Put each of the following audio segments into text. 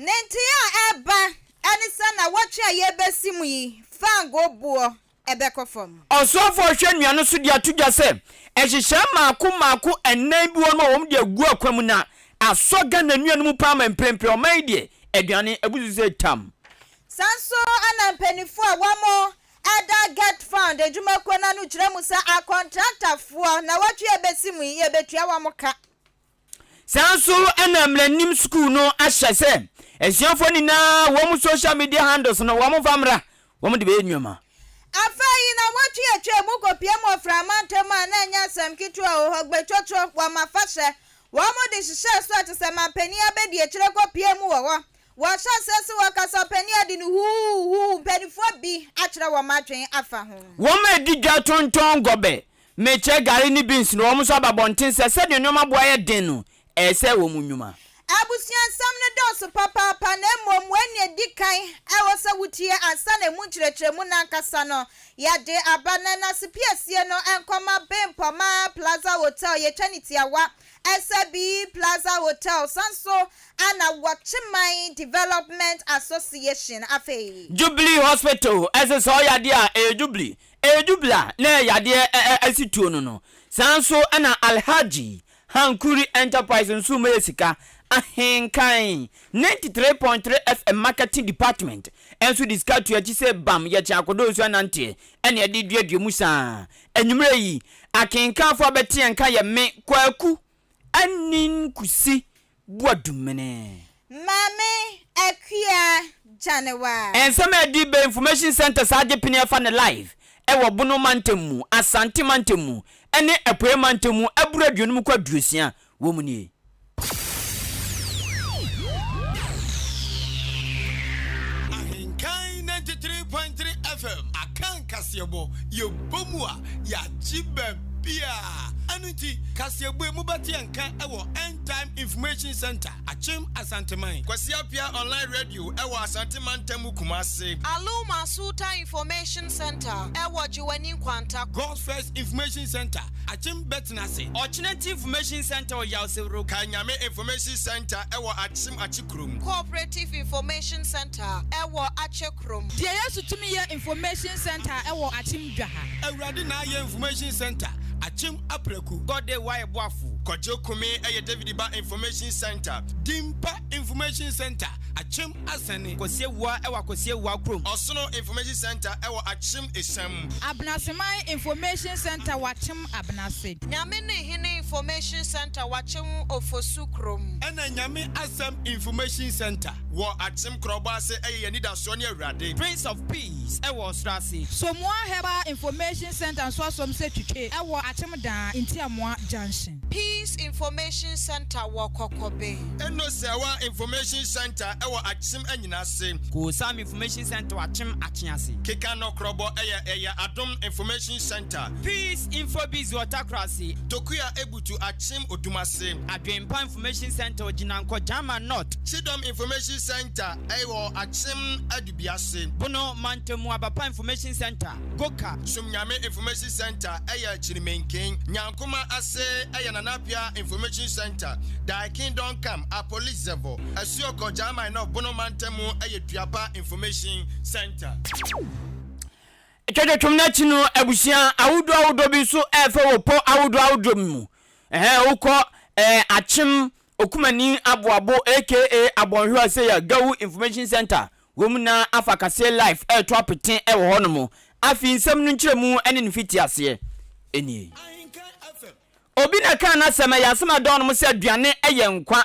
Ne nteɛ a ɛreba ne sɛ nnawɔtwe a yɛrebɛsi mu yi, fangoo boɔ bɛkɔ fam. Ɔsoafo a ɔhwɛ nnuan no so de ato dwa sɛ nhyehyɛe mmaako mmaako nnan bi wɔ no a wɔde agu akwan mu na asɔ Ghana nnuan no mu paa ma mprempren ɔman yi deɛ aduane abu so sɛ tam. Saa nso na mpaninfoɔ a wɔn da GetFund adwumakuo no ano kyerɛ mu sɛ akɔntraktafoɔ nnawɔtwe a ɛbɛsi mu yi yɛbɛtua wɔn ka. Saa nso na mmaranim sukuu no ahyɛ sɛ asuafoɔ nyinaa wɔn social media handles no wɔn mfa mmra, wɔn de bɛyɛ nneɛma. Afei nnawɔtwe a atwam mu kɔpue mu wɔ Frama ntam a na ɛnyɛ asɛm ketewa o, Hɔgbetwotwo, wɔn afahyɛ, wɔn de hyehyɛɛ so a te sɛ manpanin abadiakyire kɔpue mu wɔ hɔ. Wɔhyɛ aseɛ sɛ wɔkasa ɔpanin adi no huuhuu, mpaninfoɔ bi akyerɛ wɔn adwene afa ho. Wɔn a ɛdi dwa tontɔn gɔbɛ Mekyɛ gari ne beans no, wɔn nso aba abɔnten sɛ sɛdeɛ nneɛma bo ayɛ den no, ɛresɛe wɔn nnwuma. Abusua nsɛm no dɔɔso papaapa, na mmom wei na edi kan a ɛwɔ sɛ wutie ansa na emu nkyerɛkyerɛmu no ankasa no yɛde aba. Na n'asepiesie no nkɔma Bempɔma Plaza Hotel, yɛtwa no tiawa sɛ B Plaza Hotel, san nso na Wɔkyeman Development Association. Afei. Jubilee Hospital ɛsɛ sɛ ɔyɛ adeɛ a ɛyɛ Jubilee Ɛredu bere a na yadeɛ asi tuo no no, saa nso na Alhaji Hankuri Enterprise nso rema sika ahenkan. 93.3 FM Marketing Department nso de sika tua akyi sɛ bam yɛkye akɔdɔ nsu ananteɛ ɛna ɛde duadua mu saa. Anwummerɛ yi, akenkanfoɔ a bɛte yɛn nka yɛ me, Kwaku Anin Kusi Boadumene. Maame Akua Gyanewa. Nsɛm a ɛde bɛ Information Centre saa agye pene ɛfa ne live ɛwɔ Bono mantam mu, Asante mantam mu ɛne Apueɛ mantam mu aburu aduonum kɔ aduosia wɔ mu nie. Ahenkan 93.3 FM Akan kaseɛbɔ, yɛbɔ mu a, yɛagye baabiara. Ɛno nti, kaseɛbɔ yi mobɛte yɛn nka wɔ End Time Information Centre, Akyem Asanteman. Kwasi Appiah Online Radio wɔ Asante Mantam mu Kumasi. Aluma Sultan Information Centre wɔ Gyewane Nkwanta. God's First Information Centre, Akyem Bɛtenase. Ɔkyenati Information Centre wɔ Yawsewuro. Kanyame Information Centre wɔ Akyem Akyekurom. Cooperative Information Centre wɔ Akyekurom. Deɛ Yesu Tumi Yɛ Information Centre wɔ Akyem Dwaha. Awurade Na Ayɛ Information Centre, Akyem Apraku. God Day Wayɛ Boafo. Kwadwo Kumi yɛ David Ba Information Centre. Dimpa Information Centre, Akyem Asɛne. Kwasi Awuah wɔ Akwasi Awuah kurom. Ɔsono Information Centre wɔ Akyem Esiam. Abenaseman Information Centre wɔ Akyem Abenase. Nyame Ne Hene Information Centre wɔ Akyem Ofosu kurom. Ɛna Nyame Asɛm Information Centre wɔ Akyem Korɔbɔ ase yɛ yɛn anidasoɔ ne Awurade. Prince of Peace wɔ Ɔsoro ase. Somoa Herbal Information Centre nso asɔm sɛ twitwe wɔ Akyem Daa, Ntiamoa Junction. Peace Information Centre wɔ Kɔkɔbe. Enosewa Information Centre wɔ Akyem Anyinase. Koosam Information Centre wɔ Akyem Akyease. Keka Nɔkorɔbɔ yɛ ɛyɛ Adom Information Centre. Peace Infobiz wɔ Takorase. Tokua Ebutu Akyem Odumase. Adwenpa Information Centre wɔ Gyinankɔ, Gyama North. Kyidɔm Information Centre wɔ Akyem Adubiase. Bono Mantamu Abapa Information Centre, Goka. Somnyame Information Centre yɛ Kyirimenken. Nyankoma ase yɛ Nana Appiah Information Centre, Thy Kingdom Come, Apolizevo, Asuokɔ, Gyaaman North, Bono Mantamu yɛ Duapa Information Centre. Twɛtwɛtwom no akyi no, abusua ahodoɔ ahodoɔ bi nso ɛfɛ wɔ pɔ ahodoɔ ahodoɔ mu. Ɛhɛn wokɔ ɛɛ Akyem Okumani Aboabo aka Abɔnhwewa Seya Gawu Information Centre wɔ mu na afa kaseɛ live ɛreto apete wɔ hɔ nom. Afei nsɛm no nkyerɛmu ne ne mfitiaseɛ nie. Obi na ɛkaa n'asɛm, ɛyɛ asɛm a ɛdɔɔ nom sɛ aduane yɛ nkwa,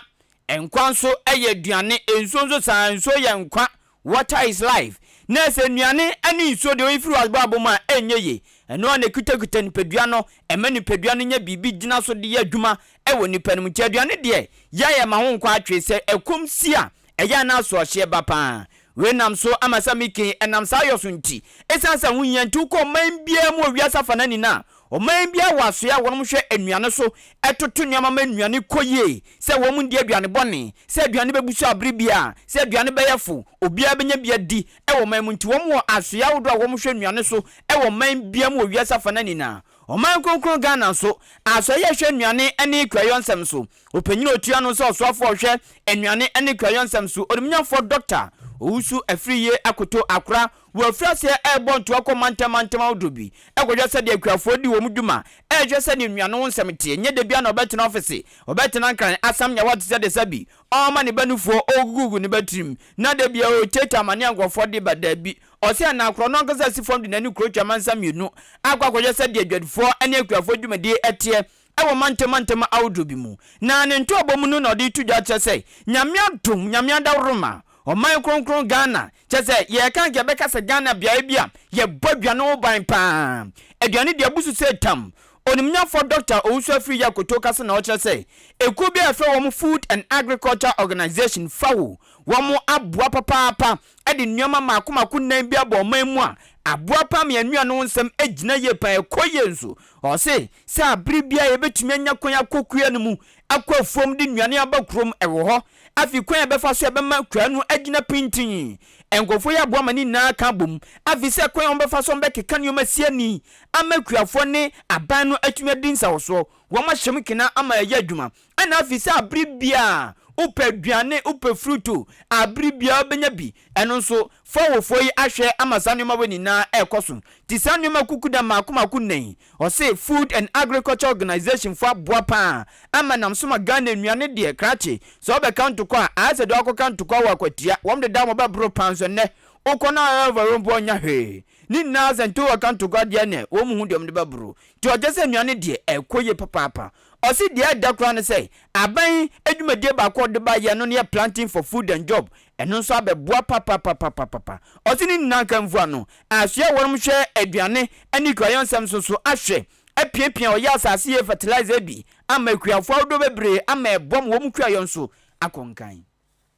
nkwa nso yɛ aduane, nsuo nso saa, nsuo yɛ nkwa, water is life. Na sɛ nnuane ne nsuo deɛ ɔyi firi w'abrabɔ mu a ɛnyɛ yie. Ɛno ara na ɛkutakuta nipadua no, ɛma nipadua no nya biribi gyina so de yɛ adwuma wɔ nipa no mu. Nti aduane deɛ, yɛ a yɛma ho nkwa atwe, sɛ ɛkɔm si a, ɛyɛ a na asoɔhyeɛ ba paa. Wei nam so ama sɛ meke, ɛnam saa yɔ so nti, ɛsiane sɛ ho hia nti wokɔ ɔman biara mu wɔ wiase afanan nyinaa a, ɔman biara wɔ asoɛe a wɔnom hwɛ nnuane so toto nneɛma ma nnuane kɔ yie, sɛ wɔn ndi aduane bɔne, sɛ aduane bɛbu so abere biara, sɛ aduane bɛyɛ fo, obiara bɛnya bi adi wɔ ɔman mu nti wɔn wɔ asoɛe ahodoɔ a wɔn hwɛ nnuane so wɔ ɔman biara mu wɔ wiase afanan nyinaa. Ɔman kronkron Ghana nso, Asoɛeɛ a ɛhwɛ nnuane ne kuayɔ nsɛm so, Ɔpanyin a ɔtua ano sɛ ɔsoafoɔ a ɔhwɛ nnuane ne kuayɔ nsɛm so, Onimnyafoɔ Dɔkta Owusu Afriyie Akoto Akora, wɔ afiri aseɛ rebɔ ntoa kɔ mantam mantam ahodoɔ bi rekɔhwɛ sɛdeɛ akuafoɔ di wɔn dwuma, rehwɛ sɛdeɛ nnuane ho nsɛm teɛ. Nyɛ da biara na ɔbɛtena ɔfese, ɔbɛtena Nkran, asam nyawa te sɛ deɛ sɛbi ɔrema ne ba nufoɔ, ɔregugugu ne ba tirim, na da biara ɔretiatia amaneɛ a nkurɔfoɔ de ba. Dabi, ɔse anaa korɔ no ankasa asi fam de n'ani kurotwa amansa mmienu akɔ akɔhwɛ sɛdeɛ adwadifoɔ ne akuafoɔ dwumadie teɛ wɔ mantam mantam ahodoɔ bi mu, na ne ntoabɔ mu no na ɔde reto dwa kyerɛ sɛ Nyame adom, Nyame adaworoma, ɔman kronkron Ghana, kyerɛ sɛ yɛreka anka yɛbɛka sɛ Ghana beaeɛ bi a yɛbɔ aduane ho ban paa, aduane deɛ abu so sɛ tam. Onimnyafoɔ Dɔkta Owusu Afriyie Akoto kasa na ɔkyerɛ sɛ ekuo bi a yɛfrɛ wɔn Food and Agriculture Organization, FAO, wɔn aboa papaapa de nneɛma mmaako mmaako nnan bi abɔ ɔman mu a aboa paa ma yɛn nnuane ho nsɛm agyina yie paa, ɛkɔ yie nso. Ɔse sɛ abere biara yɛbɛtumi anya kwan akɔ kua no mu, akɔ afuom de nnuane aba kurom, ɛwɔ hɔ. Afei kwan a yɛbɛfa so a ɛbɛma kua no agyina pintinn, nkurɔfoɔ yi aboa ma ne nyinaa aka abom. Afei sɛ kwan a wɔbɛfa so a wɔbɛkeka nneɛma asi ani ama akuafoɔ ne aban no atumi adi nsawɔsoɔ, wɔahyɛ mu kena ama ɛyɛ adwuma. Ɛna afei sɛ abere biara wopɛ aduane, wopɛ fruto, abere biara wobɛnya bi. Ɛno nso, Fawofoɔ yi ahwɛ ama saa nneɛma wei nyinaa ɛrekɔ so. Nti saa nneɛma kukuda mmaako mmaako nnan yi, ɔse Food and Agriculture Organization foɔ aboa paa ama nam so ma Ghana nnuane deɛ, krakye, sɛ wobɛka ntokwa a, ayɛ sɛ deɛ woakɔka ntokwa wɔ akwatia, wɔn deda wɔn bɛboro paa nso ɛnnɛ wokɔ na ɛwɔ mpo ɔnnya hwee. Ne nyinaa sɛ nti wɔka ntokwa deɛ neɛ wɔn hu deɛ wɔn de bɛboro. Nti ɔkyerɛ sɛ nnuane deɛ ɛrekɔ yie papaapa. Ɔse deɛ ɛda koraa ne sɛ aban adwumadie baako a ɔde baeɛ no ne yɛ planting for food and job ɛno nso abɛboa papapapapapa. Ɔse ne nyinaa nka mfua no asoɛ a wɔnom hwɛ aduane ne kuayɔ nsɛm so so ahwɛ apiapia ɔyɛ asase yie fertilizer bi ama akuafoɔ ahodoɔ bebree ama ɛboa ma wɔn kuayɔ nso akɔ nkan.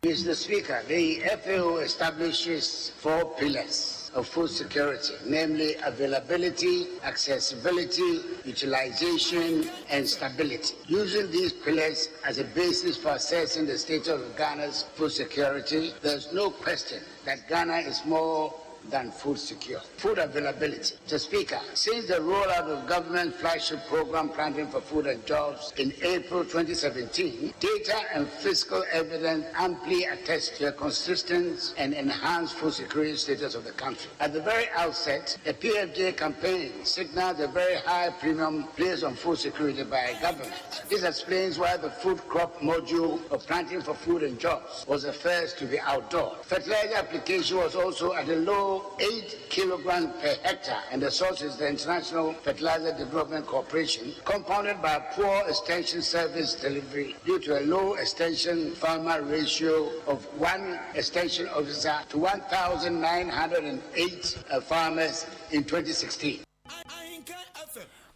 Mr. Speaker, the FAO establishes four pillars of food security, namely availability, accessibility, utilization, and stability. Using these pillars as a basis for assessing the state of Ghana's food security, there's no question that Ghana is more than food secure. Food availability. Mr. Speaker, since the rollout of government flagship program Planting for Food and Jobs in April 2017, data and fiscal evidence amply attest to a consistent and enhanced food security status of the country. At the very outset, the PFJ campaign signaled a very high premium placed on food security by government. This explains why the food crop module of Planting for Food and Jobs was the first to be outdoored. Fertilizer application was also at a low 8 kilograms per hectare, and the source is the International Fertilizer Development Corporation, compounded by poor extension service delivery due to a low extension farmer ratio of one extension officer to 1,908 uh, farmers in 2016.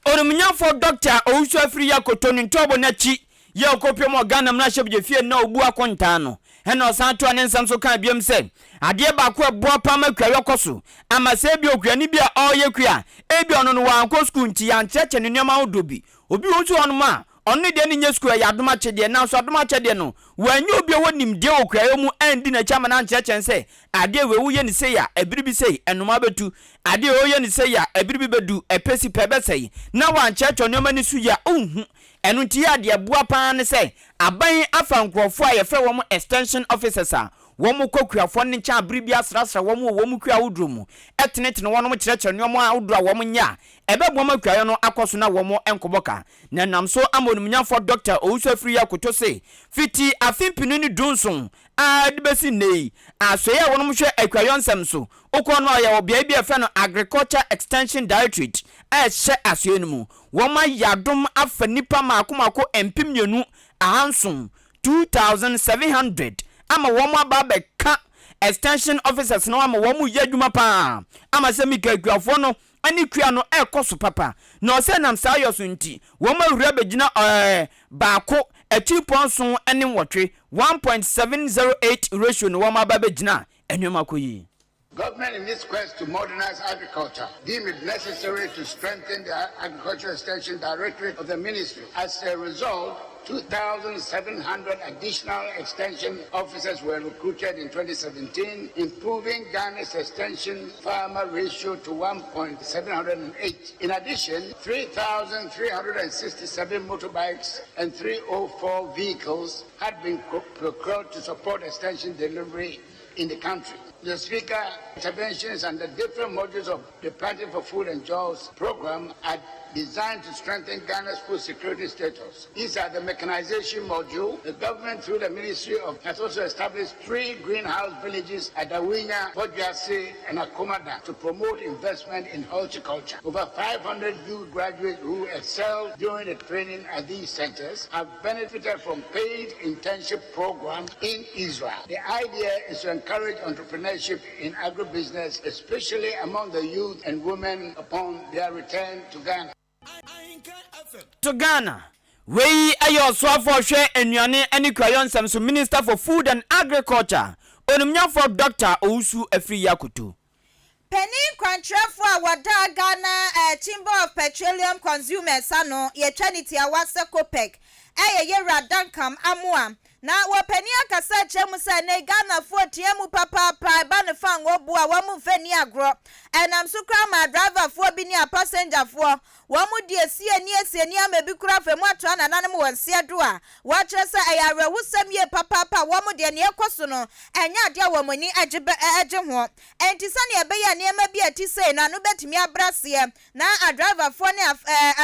Onimnyafo Dɔkta Owusu Afriyie Akoto ne ntɔɔbɔ no akyi yɛ ɔkɔpem wɔ Ghana mmarahyɛbadwafie na ɔbu akontaa no. Ɛna ɔsan toa ne nsɛm so kaa biom sɛ, adeɛ baako a ɛboa paa ma kuayɔ kɔ so ama sɛ ebia okuani bi a ɔreyɛ kua a ebia ɔno no wankɔ sukuu nti yɛankyerɛkyerɛ no nneɛma ahodoɔ bi. Obi wɔ nso hɔnom a ɔno ne deɛ no nyɛ sukuu ɛyɛ adom akyɛdeɛ nanso adom akyɛdeɛ no wannya obi a ɔwɔ nimdeɛ wɔ kuayɔ mu andi n'akyi ama no ankyerɛkyerɛ no sɛ adeɛ wei woyɛ no sei a ɛbere bi sei nnomaa bɛtu Adeɛ a ɔyɛ no sei a, ɛbere bi bɛdu, ɛpɛ si pɛ bɛsɛe, na wankyerɛkyerɛ nneɛma no so yie a, ɔnhu. Ɛno nti yɛ a deɛ ɛboa pa ara ne sɛ, aban afa nkurɔfoɔ a yɛfrɛ wɔn extension officers a wɔkɔ akuafoɔ no nkyɛn abere biara srasra wɔn wɔ wɔn kua ahodoɔ mu, tenetene wɔn, kyerɛkyerɛ nneɛma ahodoɔ a wɔnyɛ a ɛbɛboa ma kuayɔ no akɔ so na wɔn nkɔbɔ ka. Na ɛnam so ama Onimnyamfoɔ Dɔkta Owusu Afriyie Akoto se, fiti afe mpenu ne dunson ara de bɛsi nnɛ yi, asoɛeɛ a wɔnom hwɛ akuayɔ nsɛm so, wokɔ no a yɛwɔ beaeɛ bi a yɛfrɛ no Agriculture Extension Directorate a ɛhyɛ asoɛeɛ no mu. Wɔn ayɛ adom afa nnipa mmaako mmaako 2700, 2700, ama wɔn aba abɛka extension officers no ama wɔn reyɛ adwuma pa ara ama sɛ mika akuafoɔ no ne kua no rekɔ so papa, na ɔsɛ nam saa yɔ so nti, wɔn ahuri abɛgyina ɛɛ baako akyiripɔ nson ne nwɔtwe, 1.708 ratio na wɔn aba abɛgyina a nneɛma kɔ yie. Government in its quest to modernize agriculture deemed it necessary to strengthen the Agricultural Extension Directorate of the Ministry. As a result, 2,700 additional extension officers were recruited in 2017, improving Ghana's extension farmer ratio to 1.708. In addition, 3,367 motorbikes and 304 vehicles had been procured to support extension delivery in the country. The Speaker, interventions and the different modules of the Planting for Food and Jobs program are designed to strengthen Ghana's food security status. These are the mechanization module. The government, through the Ministry of, has also established three greenhouse villages at Awinya, Podjasi, and Akomada to promote investment in horticulture. Over 500 youth graduates who excelled during the training at these centers have benefited from paid internship programs in Israel. The idea is to encourage entrepreneurship in agribusiness, especially among the youth and women upon their return to Ghana. To Ghana. Wei yɛ ɔsoafoɔ ɔhwɛ nnuane ne kuayɔ nsɛm so, Minister for Food and Agriculture, Onimnyafo Dɔkta Owusu Afriyie Akoto. Panin kwankyerɛfoɔ a wɔda Ghana Chamber of Petroleum Consumers ano, yɛtwa ne tiawa sɛ COPEC, ɛyɛ Yɛwura Duncan Amoah. Na wɔpanin akasa akyerɛ mu sɛ ne Ghanafoɔ tea mu papaapa ɛba ne fango bo a wɔn mfa ni agorɔ. Ɛnam so koraa ma driverfoɔ bi ne apasengyafoɔ wɔn mu di esie ni esie ni ama bi kura fam atoa nananom wɔn nseɛ do a wɔakyerɛ sɛ ɛyɛ awerɛhosɛm yie papaapa. Wɔn deɛ, nea ɛkɔ so no ɛnyɛ adeɛ a wɔn ani agye bɛ ɛgye ho. Ɛnti sɛnea ɛbɛyɛ nneɛma bi a ɛti sei no ano bɛtumi abra seɛ na adriverfoɔ ne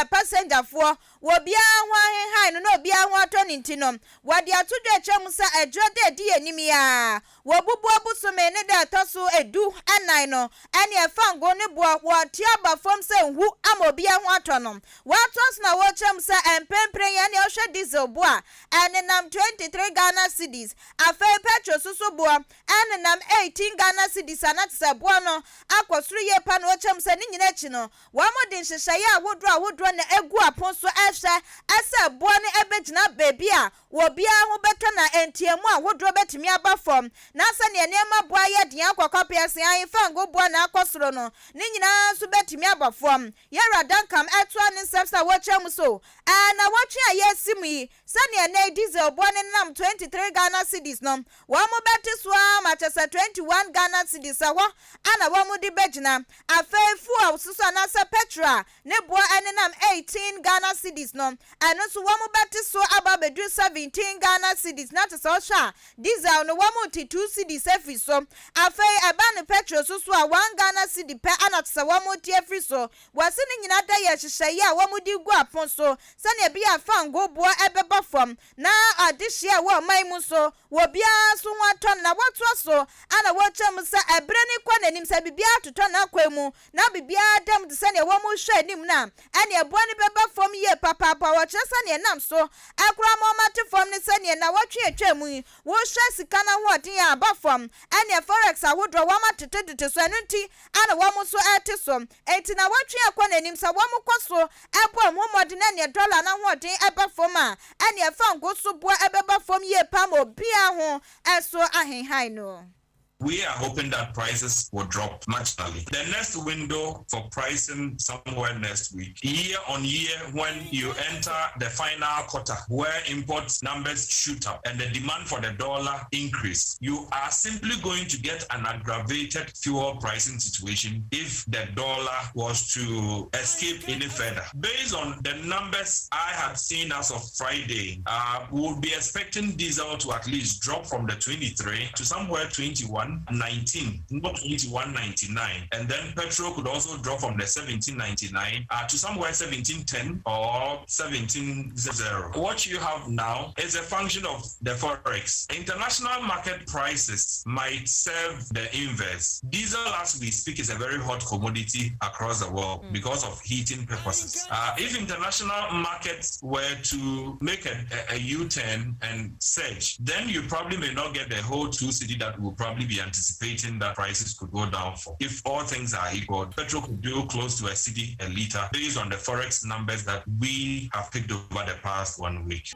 apasengyafoɔ wɔ obiara ho ahenhan no na obiara ho atɔ ne nti no, wɔde ato dwa akyerɛ mu sɛ ɛdwerɛ dɛ ɛdi anim yi a wɔbubu abosome ne dɛ ɛtɔ so 14 no, ɛne ɛfango ne boɔ wɔte aba fam sɛ nhu ama obiara ho atɔ no. Wɔatoa so na wɔrekyerɛ mu sɛ mpempren yɛn ne ɔhwɛ diesel bo a ɛnenam 23 Ghana cedis, afei petrol soso boɔ ɛnenam 18 Ghana cedis, ana te sɛ boɔ no akɔ soro yie pa. Na wɔkyerɛ mu sɛ ne nyinaa akyi no, wɔn de nhyehyɛeɛ ahodoɔ ahodoɔ na egu apon so ɛhwɛ ɛsɛ boɔ no ɛbɛgyina beebi a obiara ho bɛtɔ na ntiamu ahodoɔ bɛtumi aba fam. Na sɛnea nneɛma boa yɛ deɛ akɔkɔ pɛɛse ahemfango boɔ na akɔ soro no, ne nyinaa nso bɛtumi aba fam. Yɛwura Duncan ɛtoa ne nsɛm sɛ wɔkyerɛ mu so ɛɛ na wɔtwe a yɛsi mu yi, sɛnea nɛ diesel boɔ ne nam 23 Ghana cedis no, wɔn mo bɛte so ara ma kyɛ sɛ 21 Ghana cedis ɛhɔ ana wɔn mo de bɛgyina. Afei fuel soso anaasɛ petrol a ne boɔ ɛnenam 18 Ghana cedis no, ɛno nso wɔn mo bɛte so aba abɛduru 17 Ghana cedis. Na te sɛ ɔhwɛ a, diesel no wɔn mo te 2 cedis afiri so. Afei ɛba ne petrol soso a, 1 Ghana cedi pɛ ana te sɛ wɔn mo te afiri so. Wɔsi ne nyinaa da yɛ hyehyɛeɛ a wɔn de gu apon so sɛnea ebi a fango boɔ ɛbɛbɔ fam na adehyɛ a ɛwɔ ɔman mu nso wɔ biara nso ho atɔ no. Na wɔtoa so ana wɔkyerɛ mu sɛ ɛberɛ ne kɔ n'anim sɛ biribiara totɔ n'akwan mu na biribiara dam te sɛnea wɔn hwɛ anim na ɛne ɛboɔ no bɛba fam yie papaapa. Wɔkyerɛ sɛnea nam so ɛkora ma ɔma fam ne sɛnea na wɔtwe atwa mu yi, wɔhwɛ sika no ahoɔden a aba fam, ɛne forex ahodoɔ wɔn atetetete so. Ɛno nti ana wɔn nso ɛte so. Enti na wɔtwe akɔ n'anim sɛ wɔn kɔ so ɛbɔ ɔmo mmɔden ɛne dɔla n'ahoɔden ɛba fam a, ɛne ɛfango so boɔ ɛbɛba fam yie pa ma obiara ho ɛso ahenhan no. We are hoping that prices will drop marginally. The next window for pricing somewhere next week, year on year, when you enter the final quarter where import numbers shoot up and the demand for the dollar increase, you are simply going to get an aggravated fuel pricing situation if the dollar was to escape any further. Based on the numbers I had seen as of Friday, we would be expecting diesel to at least drop from the 23 to somewhere 21 19, not 21.99. And then petrol could also drop from the 17.99 to somewhere 17.10 or 17.00. What you have now is a function of the forex. International market prices might serve the inverse. Diesel, as we speak, is a very hot commodity across the world because of heating purposes. If international markets were to make a U-turn and surge, then you probably may not get the whole 2 cedi that will probably be anticipating that prices could go down for. If all things are equal, petrol could do close to a cedi a liter based on the forex numbers that we have picked over the past one week.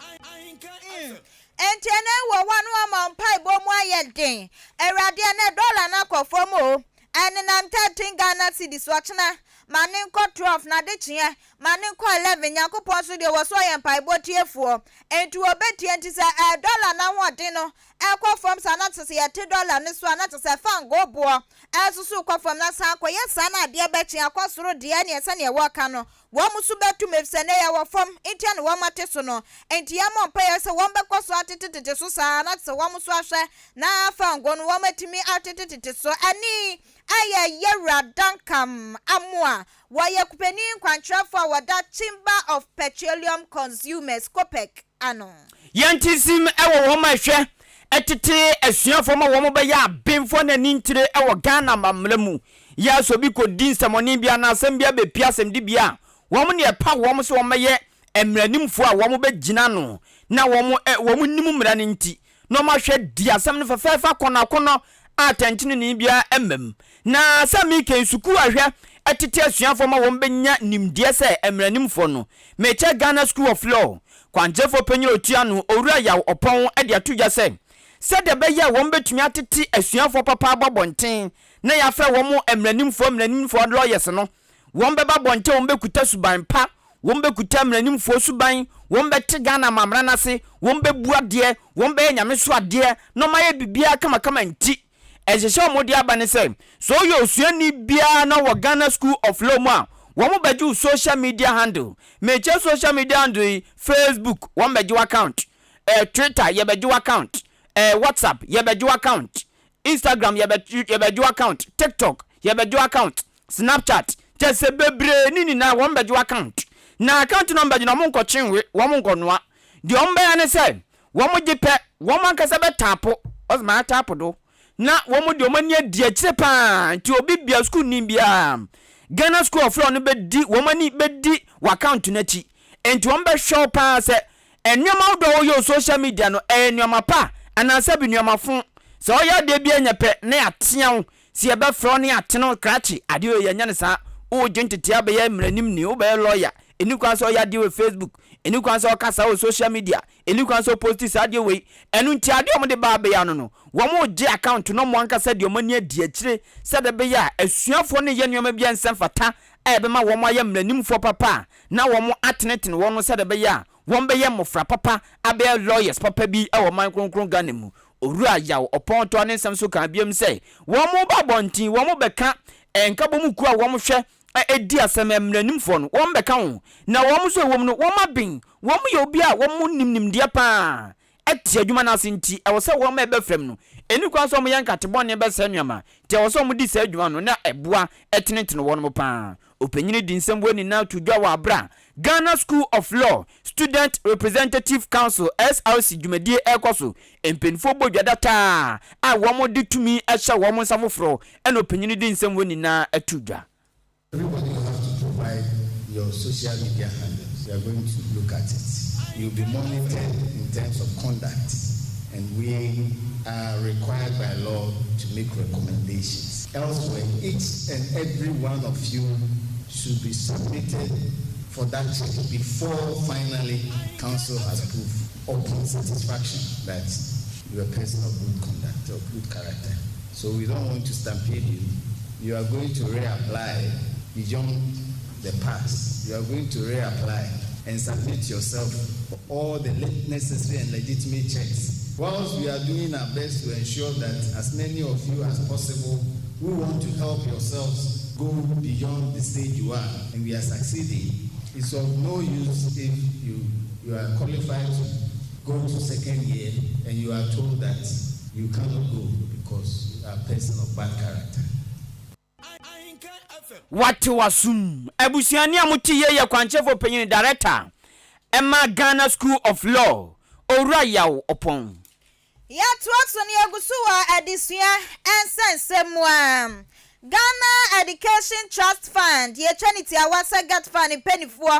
Nti ɛnɛ wɔ hɔ no ama mpaebɔ mu ayɛ den. Awurade, ɛnɛ dɔla no akɔ fam o. Ɛnenam 13 Ghana cedis ɔkyena ma ne nkɔ 12 na adekyeɛ ma ne nkɔ 11 Nyankopɔn nso deɛ wɔ so ɔyɛ mpaebɔ tiefoɔ enti wɔbɛtie nti sɛ ɛɛ dollar no ahoɔden no ɛkɔ fam saa na kyerɛ sɛ yɛte dollar no so a na kyerɛ sɛ fangoo boɔ ɛsoso kɔ fam na san kɔyɛ saa na adeɛ bɛkye akɔ soro deɛ ɛneɛ sɛdeɛ wɔka no wɔn nso bɛtum efisɛ nnɛ yɛwɔ fam nti na wɔn ate so no enti yɛmmɔ mpaeɛ sɛ wɔn bɛkɔ so atetetete so saa na kyerɛ sɛ wɔn nso ahwɛ na fangoo no wɔn atumi atetetete so ɛne ɛyɛ Yɛwura Duncan Amoah wɔyɛ kupanin kwankyerɛfoɔ a wɔda Chamber of Petroleum Consumers COPEC ano. Yɛnte nsim wɔ wɔn a ɛhwɛ tete asuafoɔ ma wɔn bɛyɛ abenfoɔ ne anintire wɔ Ghana amammerɛ mu. Yɛ a sɛ obi kɔdi nsɛmɔne bi anaa asɛm bi abɛpue asɛmdibea a, wɔn na ɛpaw wɔn sɛ wɔmmɛyɛ mmaranimfoɔ a wɔbɛgyina ano na wɔn wɔn nim mmara no nti na wɔahwɛ di asɛm no fɛfɛɛfɛ akɔnnɔakɔnnɔ a atɛntenenee biara mma mu. Na sɛ mereka yi, sukuu ahwɛ tete asuafoɔ ma wɔbɛnya nimdeɛ sɛ mmaranimfoɔ no. Mekyɛ Ghana School of Law kwankyerɛfoɔ panyin a ɔtua ano, Owura Yaw Ɔpɔn de ato dwa sɛ, sɛdeɛ ɛbɛyɛ a wɔbɛtumi atete asuafoɔ papa aba abɔnten na yɛafrɛ wɔn mmaranimfoɔ mmaranimfoɔ lawyers no, Wɔn bɛba abɔnten, wɔn bɛkuta suban pa, wɔn bɛkuta mmaranimfoɔ suban, wɔn bɛte Ghana amammerɛ no ase, wɔn bɛbu adeɛ, wɔn bɛyɛ Nyame so adeɛ, na wɔn ayɛ biribiara kamakama nti, nhyehyɛ a wɔde aba ne sɛ, sɛ woyɛ osuani biara na wɔ Ghana School of Law mu a, wɔn bɛgye wo social media handle. Mekyerɛ social media handle yi, Facebook, wɔn bɛgye wo account, eh, Twitter, yɛbɛgye wo account, eh, WhatsApp, yɛbɛgye wo account, Instagram yɛbɛgye wo account, TikTok yɛbɛgye wo account, Snapchat, kyerɛ sɛ bebree ne nyinaa wɔn bɛgye wo account. Na account no wɔn bɛgye no wɔn nkɔkye nwe, wɔn nkɔnoa. Deɛ wɔn bɛyɛ ne sɛ wɔn gye pɛ, wɔn ankasa bɛtaapo, ɔsɛ maa taapo do, na wɔn de wɔn ani adi akyire paa. Nti obi bia sukuuni biara, Ghana School of Law no bɛdi wɔn ani bɛdi wɔ account no akyi. Nti wɔn bɛhwɛ wo paa sɛ Nneɛma ahodoɔ a woyɛ wɔ social media no, ɛyɛ nneɛma pa anaa sɛbi nneɛma fo? Sɛ woyɛ adeɛ bi a ɛnyɛ pɛ na yɛatea wo, sɛ yɛbɛfrɛ wo na yɛatene wo krakye, adeɛ wei yɛnyɛ no saa. Wogye ntetee abɛyɛ mmaranimni, wobɛyɛ lɔya, ɛnni kwan sɛ woyɛ adeɛ wɔ Facebook, ɛnni kwan sɛ woka saa wɔ social media, ɛnni kwan sɛ woposti saa adeɛ wei. Ɛno nti adeɛ a wɔde ba abɛyɛ ano no, wɔregye account na wɔn ankasa de wɔn ani adi akyire sɛdeɛ ɛbɛyɛ a asuafoɔ no reyɛ nneɛma bi a ɛnsɛ mfata a ɛbɛma wɔayɛ mmaranimfoɔ papa a na wɔatenetene wɔn sɛdeɛ ɛbɛyɛ a wɔbɛyɛ mmɔfra papa abɛyɛ lawyers papa bi wɔ ɔman kronkron Ghana mu. Owura Yaw Ɔpɔn toa ne nsɛm so kaa biom sɛ, wɔn ba abɔnten, wɔn bɛka nkabom kuo a wɔn hwɛ di asɛm, mmaranimfoɔ no, wɔn bɛka ho, na wɔn nso ɛwɔ mu no, wɔn aben, wɔn yɛ obi a wɔn nim nimdeɛ pa ara te adwuma no ase nti, ɛwɔ sɛ wɔn a ɛba fam no, ɛnni kwan sɛ wɔyɛ nkate bɔne bɛsɛe nneɛma, nti ɛwɔ sɛ wɔdi saa adwuma no na ɛboa tenetene wɔn pa ara. Ɔpanyin de nsɛm wei nyinaa to dwa wɔ aberɛ a Ghana School of Law Student Representative Council, SRC, dwumadie rekɔ so. Mpanimfoɔ bɔ dwa dataa a wɔde tumi hyɛ wɔn nsa foforɔ ɛna ɔpanyin de nsɛm wei nyinaa to dwa. Everybody will have to provide your social media handles. We are going to look at it. You'll be monitored in terms of conduct, and we are required by law to make recommendations. Elsewhere, each and every one of you should be submitted for that check before finally council has proved upon satisfaction that you are a person of good conduct or good character. So we don't want to stampede you. You are going to reapply beyond the past. You are going to reapply and submit yourself for all the necessary and legitimate checks. Whilst we are doing our best to ensure that as many of you as possible who want to help yourselves go beyond the stage you are, and we are succeeding, it's of no use if you, you are qualified to go to second year and you are told that you cannot go because you are a person of bad character. Wate w'asom. Abusuani a mote yie yɛ kwankyerɛfoɔ panyin, Director, ma Ghana School of Law, Owura Yaw Oppong. Yɛtoa so no yɛgu so wɔ adesua nsɛnsɛm mu a, Ghana Education Trust Fund, yɛtwa ne tiawa sɛ GETFund mpaninfoɔ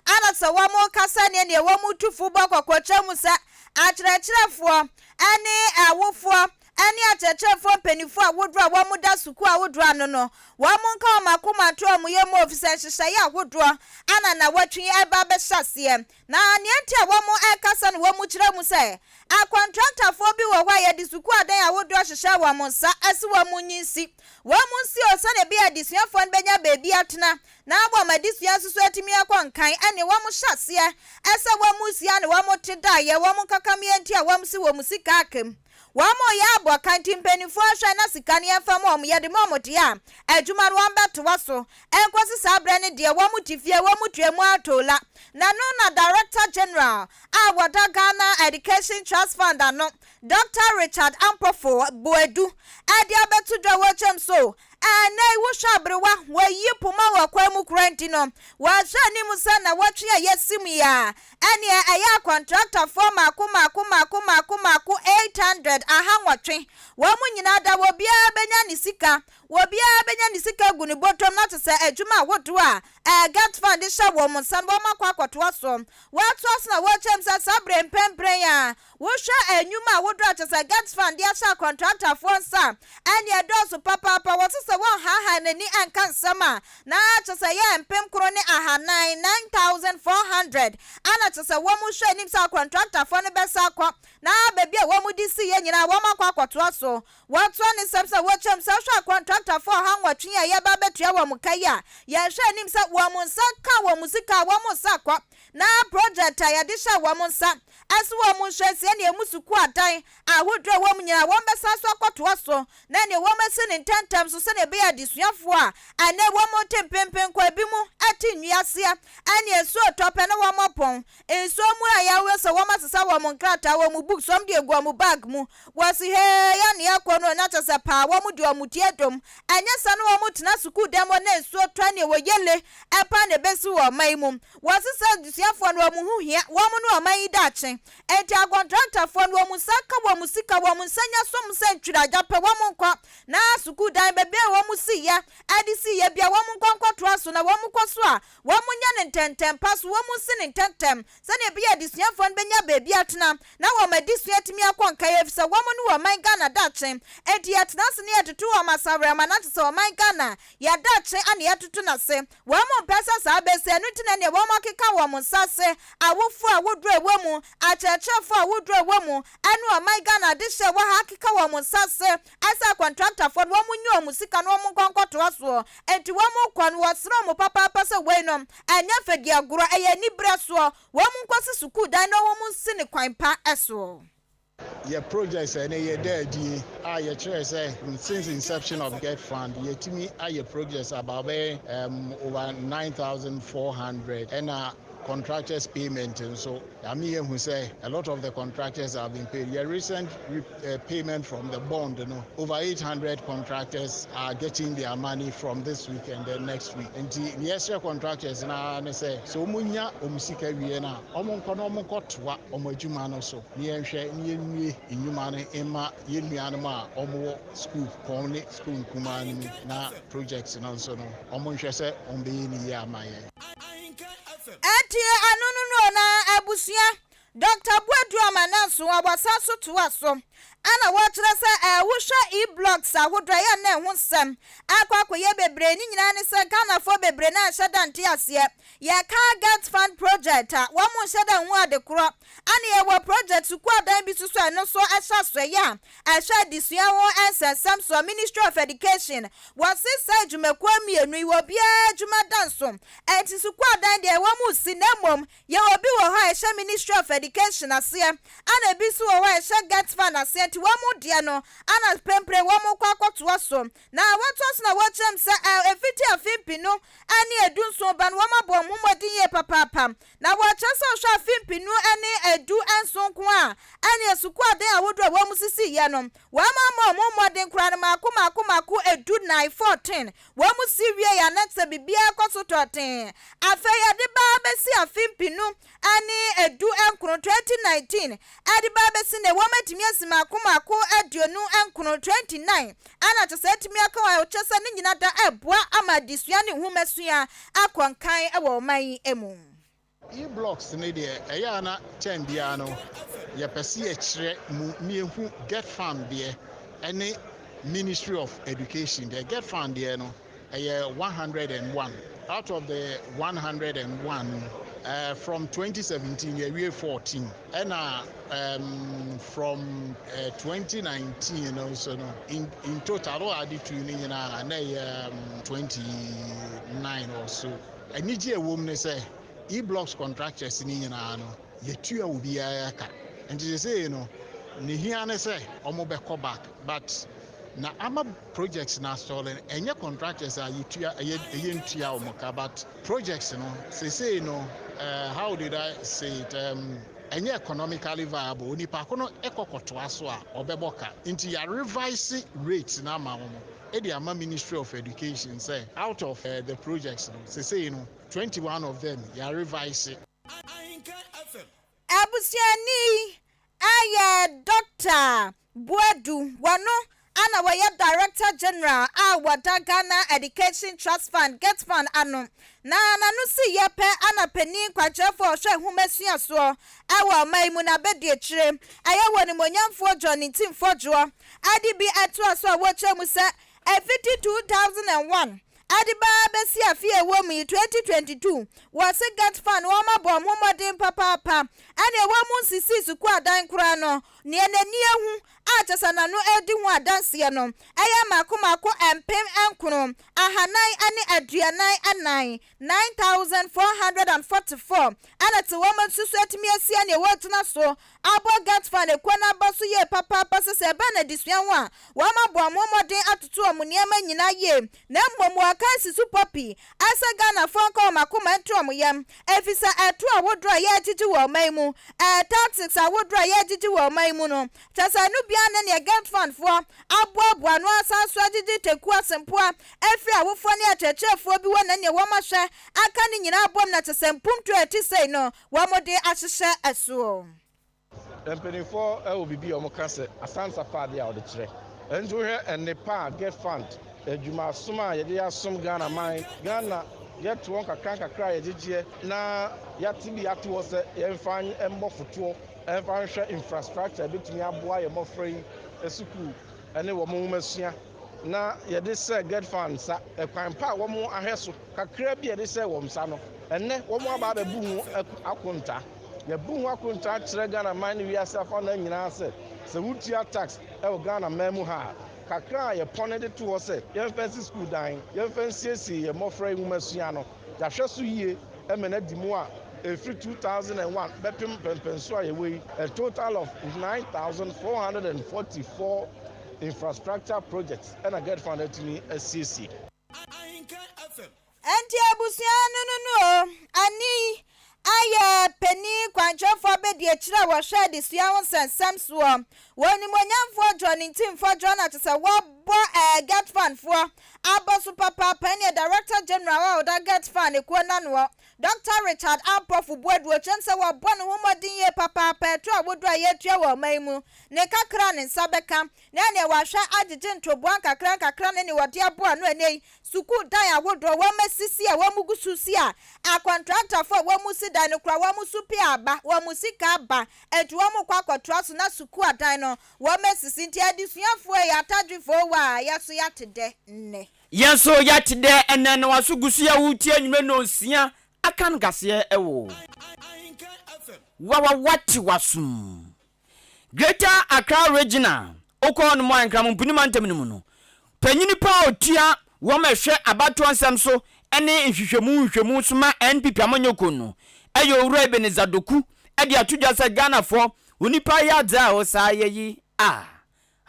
ana sɛ wɔn kasa neɛ neɛ wɔn tu fo bɔ kɔkɔ kyerɛ mu sɛ akyerɛkyerɛfoɔ ne awofoɔ. ne akyerɛkyerɛfoɔ mpanimfoɔ ahodoɔ a wɔda sukuu ahodoɔ ano no, wɔn nka wɔn akoma nto wɔn yam efisɛ nhyehyɛeɛ ahodoɔ ana nnawɔtwe yi reba abɛhyɛ aseɛ. Na nea enti a wɔrekasa no wɔkyerɛ mu sɛ, akɔntraktafoɔ bi wɔ hɔ a yɛde sukuu adan ahodoɔ hyehyɛ wɔn nsa se wɔn nyi nsi. Wɔn nsi o sɛdeɛ ɛbɛyɛ a adesuafoɔ no bɛnya baabi atena na wɔn adesua nso so atumi akɔ nkan ɛne wɔn hyɛ aseɛ sɛ wɔn sua ne wɔn te daeɛ wɔn nkakameɛ nti a wɔn si wɔn sika aka mu. Wɔn reyɛ abɔ ka nti mpaninfoɔ nhwɛ na sika no yɛmfa ma wɔn, yɛde ma wɔn deɛ a adwuma no wɔn bɛtoa so ɛnkɔsi saa berɛ no deɛ wɔn te fie wɔn tua mu ara toola. Na no na Director General a wɔda Ghana Education Trust Fund ano Doctor Richard Ampofo Boadu ɛde abɛto dwa wɔ kyɛm so Ɛnnɛ yi wohwɛ aberewa, wɔayi poma wɔ kwan mu koraa nti no, wɔhwɛ anim sɛ nnawɔtwe a yɛasi mu yi ara, ɛnneɛ ɛyɛ akɔntraktafoɔ mmaako mmaako mmaako mmaako mmaako 800, 800, wɔn nyinaa da, obiara bɛnya ne sika, obiara bɛnya ne sika agu ne bɔtɔm na te sɛ adwuma ahodoɔ a GetFund de hyɛ wɔn nsa no wɔakɔ akɔtoa so. Wɔatoa so na wɔkyerɛ mu sɛ saa berɛ yi mprempren yi ara, Wohwɛ nnwuma ahodoɔ a kyerɛ sɛ GetFund de ahyɛ akɔntraktafoɔ nsa a, ɛnneɛ ɛdɔɔso papaapa. Wɔse sɛ wɔnhaahaa n'ani nka nsɛm a, na kyerɛ sɛ ɛyɛ 9400, 9,400, ɛna kyerɛ sɛ wɔhwɛ anim sɛ akɔntraktafoɔ no bɛsa akɔ na baabi a wɔde siiɛ nyinaa wɔakɔ akɔtoa so. Wɔtoa ne nsɛm sɛ wɔkyerɛm sɛ wohwɛ akɔntraktafoɔ 108 yi a yɛreba abɛtua wɔn ka yi a, yɛhwɛ anim sɛ wɔn nsa ka wɔn sika a wɔnsa akɔ na project a yɛde hyɛɛ wɔn nsa Ɛso wɔ mu nso sɛ nea emu sukuu adan ahodoɔ a ɛwɔ mu nyinaa wɔbɛsan so akɔtoa so na nea wɔasi no ntɛmntɛm so sɛnea ɛbɛyɛ adesuafoɔ a ɛnnɛ wɔte mpempen kɔ ebinom te nnua aseɛ ɛne nsuo retɔ pɛ na wɔapɔn nsuo mu a yɛawe sɛ wɔasesa wɔn nkrataa wɔn books wɔn de agu wɔn bag mu wɔsi hee yɛ nea ɛkɔ no na kyɛ sɛ paa wɔn de wɔn ti adom ɛnyɛ sɛ na wɔtena sukuu dan mu na nsuo tɔ ɛne wɔ yele ɛpa na ɛbɛsi wɔ ɔman yi mu. Wɔse sɛ adesuafoɔ no wɔn ho hia wɔn ne ɔman yi daakye, enti akɔntraktafoɔ no wɔn nsa nka wɔn sika, wɔn nsa nya som sɛ ntwiragya pɛ wɔn nkɔ na sukuu dan baabi a wɔn siiɛ de siiɛ bia wɔn nkɔ nkɔtoa so na wɔn kɔ so a wɔn nyɛ no ntɛntɛm pa so wɔn nsi no ntɛntɛm sɛdeɛ ɛbɛyɛ adesuafoɔ no bɛnya baabi atena na wɔn adesua atumi akɔ nkan efisɛ wɔn ne ɔman Ghana daakye enti yɛtena ase na yɛtoto wɔn asawerɛma na kyesɛ ɔman Ghana yɛ daakye ana yɛtoto no ase. Wɔn mpɛ sɛ saa bɛsi, ɛno nti na ɛneɛ wɔn akeka wɔn nsa ase, awofoɔ a wodoɔ ɛwɔ mu, akyerɛkyerɛfoɔ a wodoɔ ɛwɔ mu, ɛne ɔman Ghana adehyeɛ ɛwɔ ha akeka wɔn nsa ase ɛsɛ akɔntraktafoɔ no wɔn nyi wɔn sika na wɔn nkɔ nkɔtoa soɔ. Enti wɔn rekɔ no wɔsrɛ wɔn papaapa sɛ wei no ɛnyɛ fɛdiagorɔ, ɛyɛ aniberɛ soɔ, wɔn nkɔsi sukuu dan na wɔn nsi no kwan pa soɔ. Yɛ projects a ɛnɛ yɛda adie a yɛkyerɛɛ sɛ since inception of GetFund yɛatumi ayɛ projects about bɛyɛ um, over 9,400 ɛna contractors payment nso ame yɛhu sɛ a lot of the contractors have been paid. Yɛ recent re, uh, payment from the bond no over 800 contractors are getting their money from this week and then next week. Nti yɛsrɛ contractors naa ne sɛ sɛ wɔn nya wɔn sika wie no a wɔn nkɔ na wɔn nkɔtoa wɔn adwuma no so. Na yɛnhwɛ na yɛnwie nnwuma no mma yɛn nuanom a wɔwɔ sukuu pɔn ne sukuu nkumaa no mu na project no nso no, wɔnhwɛ sɛ wɔbɛyɛ no yie ama yɛn. Ɛnti ɛno no no na abusua Doctor Boadu Amananso a wɔsan so toa so ɛna wɔkyerɛ sɛ ɛɛ wohwɛ e-blogs ahodoɔ a ɛyɛ na ɛho nsɛm akɔ akɔyɛ bebree ne nyinaa ne sɛ Ghanafoɔ bebree no anhyɛ da nte aseɛ yɛka GetFund project a wɔn nhyɛ da nhu ade korɔ Ɛna yɛwɔ project sukuu adan bi nso so a ɛno nso hyɛ asoɛeɛ a ɛhwɛ adesua ho nsɛnsɛm soɔ, Ministry of Education. Wɔse saa adwumakuo mmienu yi obiara adwuma da nso. Ɛnti sukuu adan deɛ wɔn resi na mmom yɛwɔ bi wɔ hɔ a ɛhyɛ Ministry of Education aseɛ ɛna ebi nso wɔ hɔ a ɛhyɛ GetFund aseɛ nti wɔn deɛ no ɛna mprempren wɔn rekɔ akɔtoa so. Na wɔtoa so na wɔkyerɛ mu sɛ ɛfiti afe 2017 ba no wɔabɔ wɔn ho mmɔden yie papaapa. Na wɔkyerɛ sɛ wohwɛ afe 2017 nko a, ɛneɛ sukuu adan ahodoɔ a wɔsisiiɛ no, wɔammɔ wɔn ho mmɔden koraa no mmaako mmaako mmaako 14, 14, wɔsi wieeɛ a na kyerɛ sɛ biribiara kɔ so tɔɔtee. Afei yɛde ba bɛsi afe 2019, 2019, ɛde ba bɛsi nnɛ wɔatumi asi mmaako mmaako 29, 29, ɛna kyerɛ sɛ atumi aka wɔn a kyerɛ sɛ ne nyina da ɛreboa ama adesua ne nhomasua akɔ nkan wɔ ɔman yi mu. E-blocks no deɛ ɛyɛ a na term biara no yɛpɛ sɛ yɛkyerɛ mu na yɛhu GetFund deɛ. ɛne Ministry of Education deɛ. GETFund deɛ no ɛyɛ 101 out of the 101 no, from 2017 yɛwie 14, ɛna from 2019 no nso no, in total wo ade tu no nyinaa na ɛyɛ 29 or so. Anigye a ɛwɔ mu ne sɛ e-blocks contractors no nyinaa no, yɛtua obiara ka, nti sesei no ne hia ne sɛ ɔmo bɛkɔ back, but na ama projects na asɔre no, ɛnyɛ contractors a yɛtua, ɛyɛ ɛyɛ ntua wɔn ka, but projects no sesei no, how did I say it, ɛnyɛ economically viable. Onipa ko no ɛkɔ kɔtoa so a, ɔbɛbɔ ka, nti yɛ revise rate na ama wɔn ɛde ama Ministry of Education sɛ out of the projects no, sesei no 21 of them yɛ revise. Abusuani ayɛ Dr. Boadu, wɔno ana wɔyɛ Director General a wɔda Ghana Education Trust Fund, GETFund, ano. Na n'ano si yɛ pɛ ana panin kwankyerɛfoɔ a ɔhwɛ nhomasua soɔ ɛwɔ ɔman yi mu na abɛdi akyire, ɛyɛ wɔ nimonyamfoɔ John Ntim Fordjour, ade bi ɛtoa so a wɔkyerɛ mu sɛ ɛfiti 2001 ade baa bɛsi afe a ɛwɔ mu yi, 2022, wɔse GETFund wɔn abɔ ɔmo mmɔden papaapa. Ɛne ɛwɔ mu nsisi sukuu adan koraa no, nea n'ani ehu a kyerɛ sɛ n'ano edi ho adanseɛ no ɛyɛ mako mako 9444, 9444, ɛna te wɔn nso so atumi asia nea wɔgyina so abɔ GETFund ekuo n'aba so yie papaapa, sɛ sɛ ɛbɛn na adesua ho a, wɔn abɔ wɔn mmɔden atoto wɔn nneɛma nyinaa yie. Na mmom wɔka si so pɔpi ɛsɛ Ghanafoɔ nka wɔn akoma nto wɔn yam, efisɛ ɛto ahodoɔ a yɛgyegye wɔ ɔman mu, taxes ahodoɔ a yɛgyegye wɔ ɔman mu no, kyɛ sɛ ɛno bia ne neɛ GETFund foɔ aboaboa no asan so agyegye teku asempoa efiri awofoɔ ne akyerɛkyerɛfoɔ bi wɔ, na neɛ wɔn ahyɛ aka ne nyinaa bom na kyɛ sɛ mpuntuo a ɛte sei no wɔn de ahyehyɛ ɛsoɔ. Mpanimfoɔ wɔ biribi a wɔka sɛ asansa paade a wɔde kyerɛ nti, wohwɛ nnepa a GETFund adwumasom a yɛde asom Ghana man, Ghana yɛtoɔ nkakra nkakra a yɛgyegyeɛ na yɛate bi ato hɔ sɛ yɛmfa mmɔ fotoɔ, ɛmfa nhwɛ infrastructure ɛbɛtumi aboa yɛn mmɔfra yi sukuu ne wɔn nwomasua, na yɛde sɛ GETFund nsa ɛkwan pa a wɔn ahwɛ so kakra bi a yɛde sɛ wɔn nsa no, ɛnɛ wɔn aba abɛbu ho akonta. Yɛbu ho akonta kyerɛ Ghana man ne wiase afa no nyinaa sɛ wotua tax ɛwɔ Ghana man mu ha a, kakra a yɛpɔne de to hɔ sɛ yɛmfa nsi sukuu dan, yɛmfa nsiesie yɛn mmɔfra yi nwomasua no, yɛahwɛ so yie ɛma no adi mu a ɛfiri 2001 bɛpem mpɛmpɛnso a yɛwɔ yi, a total of 9444 infrastructure projects ɛna GETFund atumi asiesie. Nti abusua no o ani ayɛ panin kwankyerɛfoɔ abɛdi akyire a wɔhwɛ adesua ho nsɛnsɛm soɔ, wɔn nimonyamfoɔ John Ntim Fordjour, na kyerɛ sɛ wɔbɔ GETFund foɔ abɔ so papaapa, ne Director General a ɔda GETFund ekuo nanoɔ, Dr. Richard Ampɔfo Boadu, okyerɛm sɛ wɔbɔ ne ho mmɔden yie papaapa. Ɛto ahodoɔ a yɛatua wɔ ɔman yi mu ne kakra ne nsa bɛka na ɛneɛ wahwɛ agyegye ntoboa nkakra nkakra ne ne wɔde aboa no. Ɛnɛ yi sukuu dan ahodoɔ wɔn asisi a wɔn gu so si a, akɔntraktafoɔ a wɔn si dan no kora wɔn so pii aba, wɔn sika aba, nti wɔn kɔ akɔtoa so na sukuu adan no wɔn asisi. Nti adesuafoɔ yi atadwefoɔ wɔ a yɛso yɛate dɛ nnɛ. Yɛn nso yɛate dɛ ɛnɛ na waso gu so yɛ wotie anwummerɛ 6:00 aka no kaseɛ ɛwɔ wawa wate wasom Greater Accra Regional. Wokɔ no mu a, Nkramompuni mantam no mu no, panyini pa a ɔtua wɔn ɛhwɛ abatoɔ nsɛm so ne nhwehwɛmu so ma NPP amanyɔkuo no, ɛyɛ Owura Ebenezer Doku, ɛde ato dwa sɛ Ghanafoɔ, onipa yɛ adze a ɔsaa yɛ yi a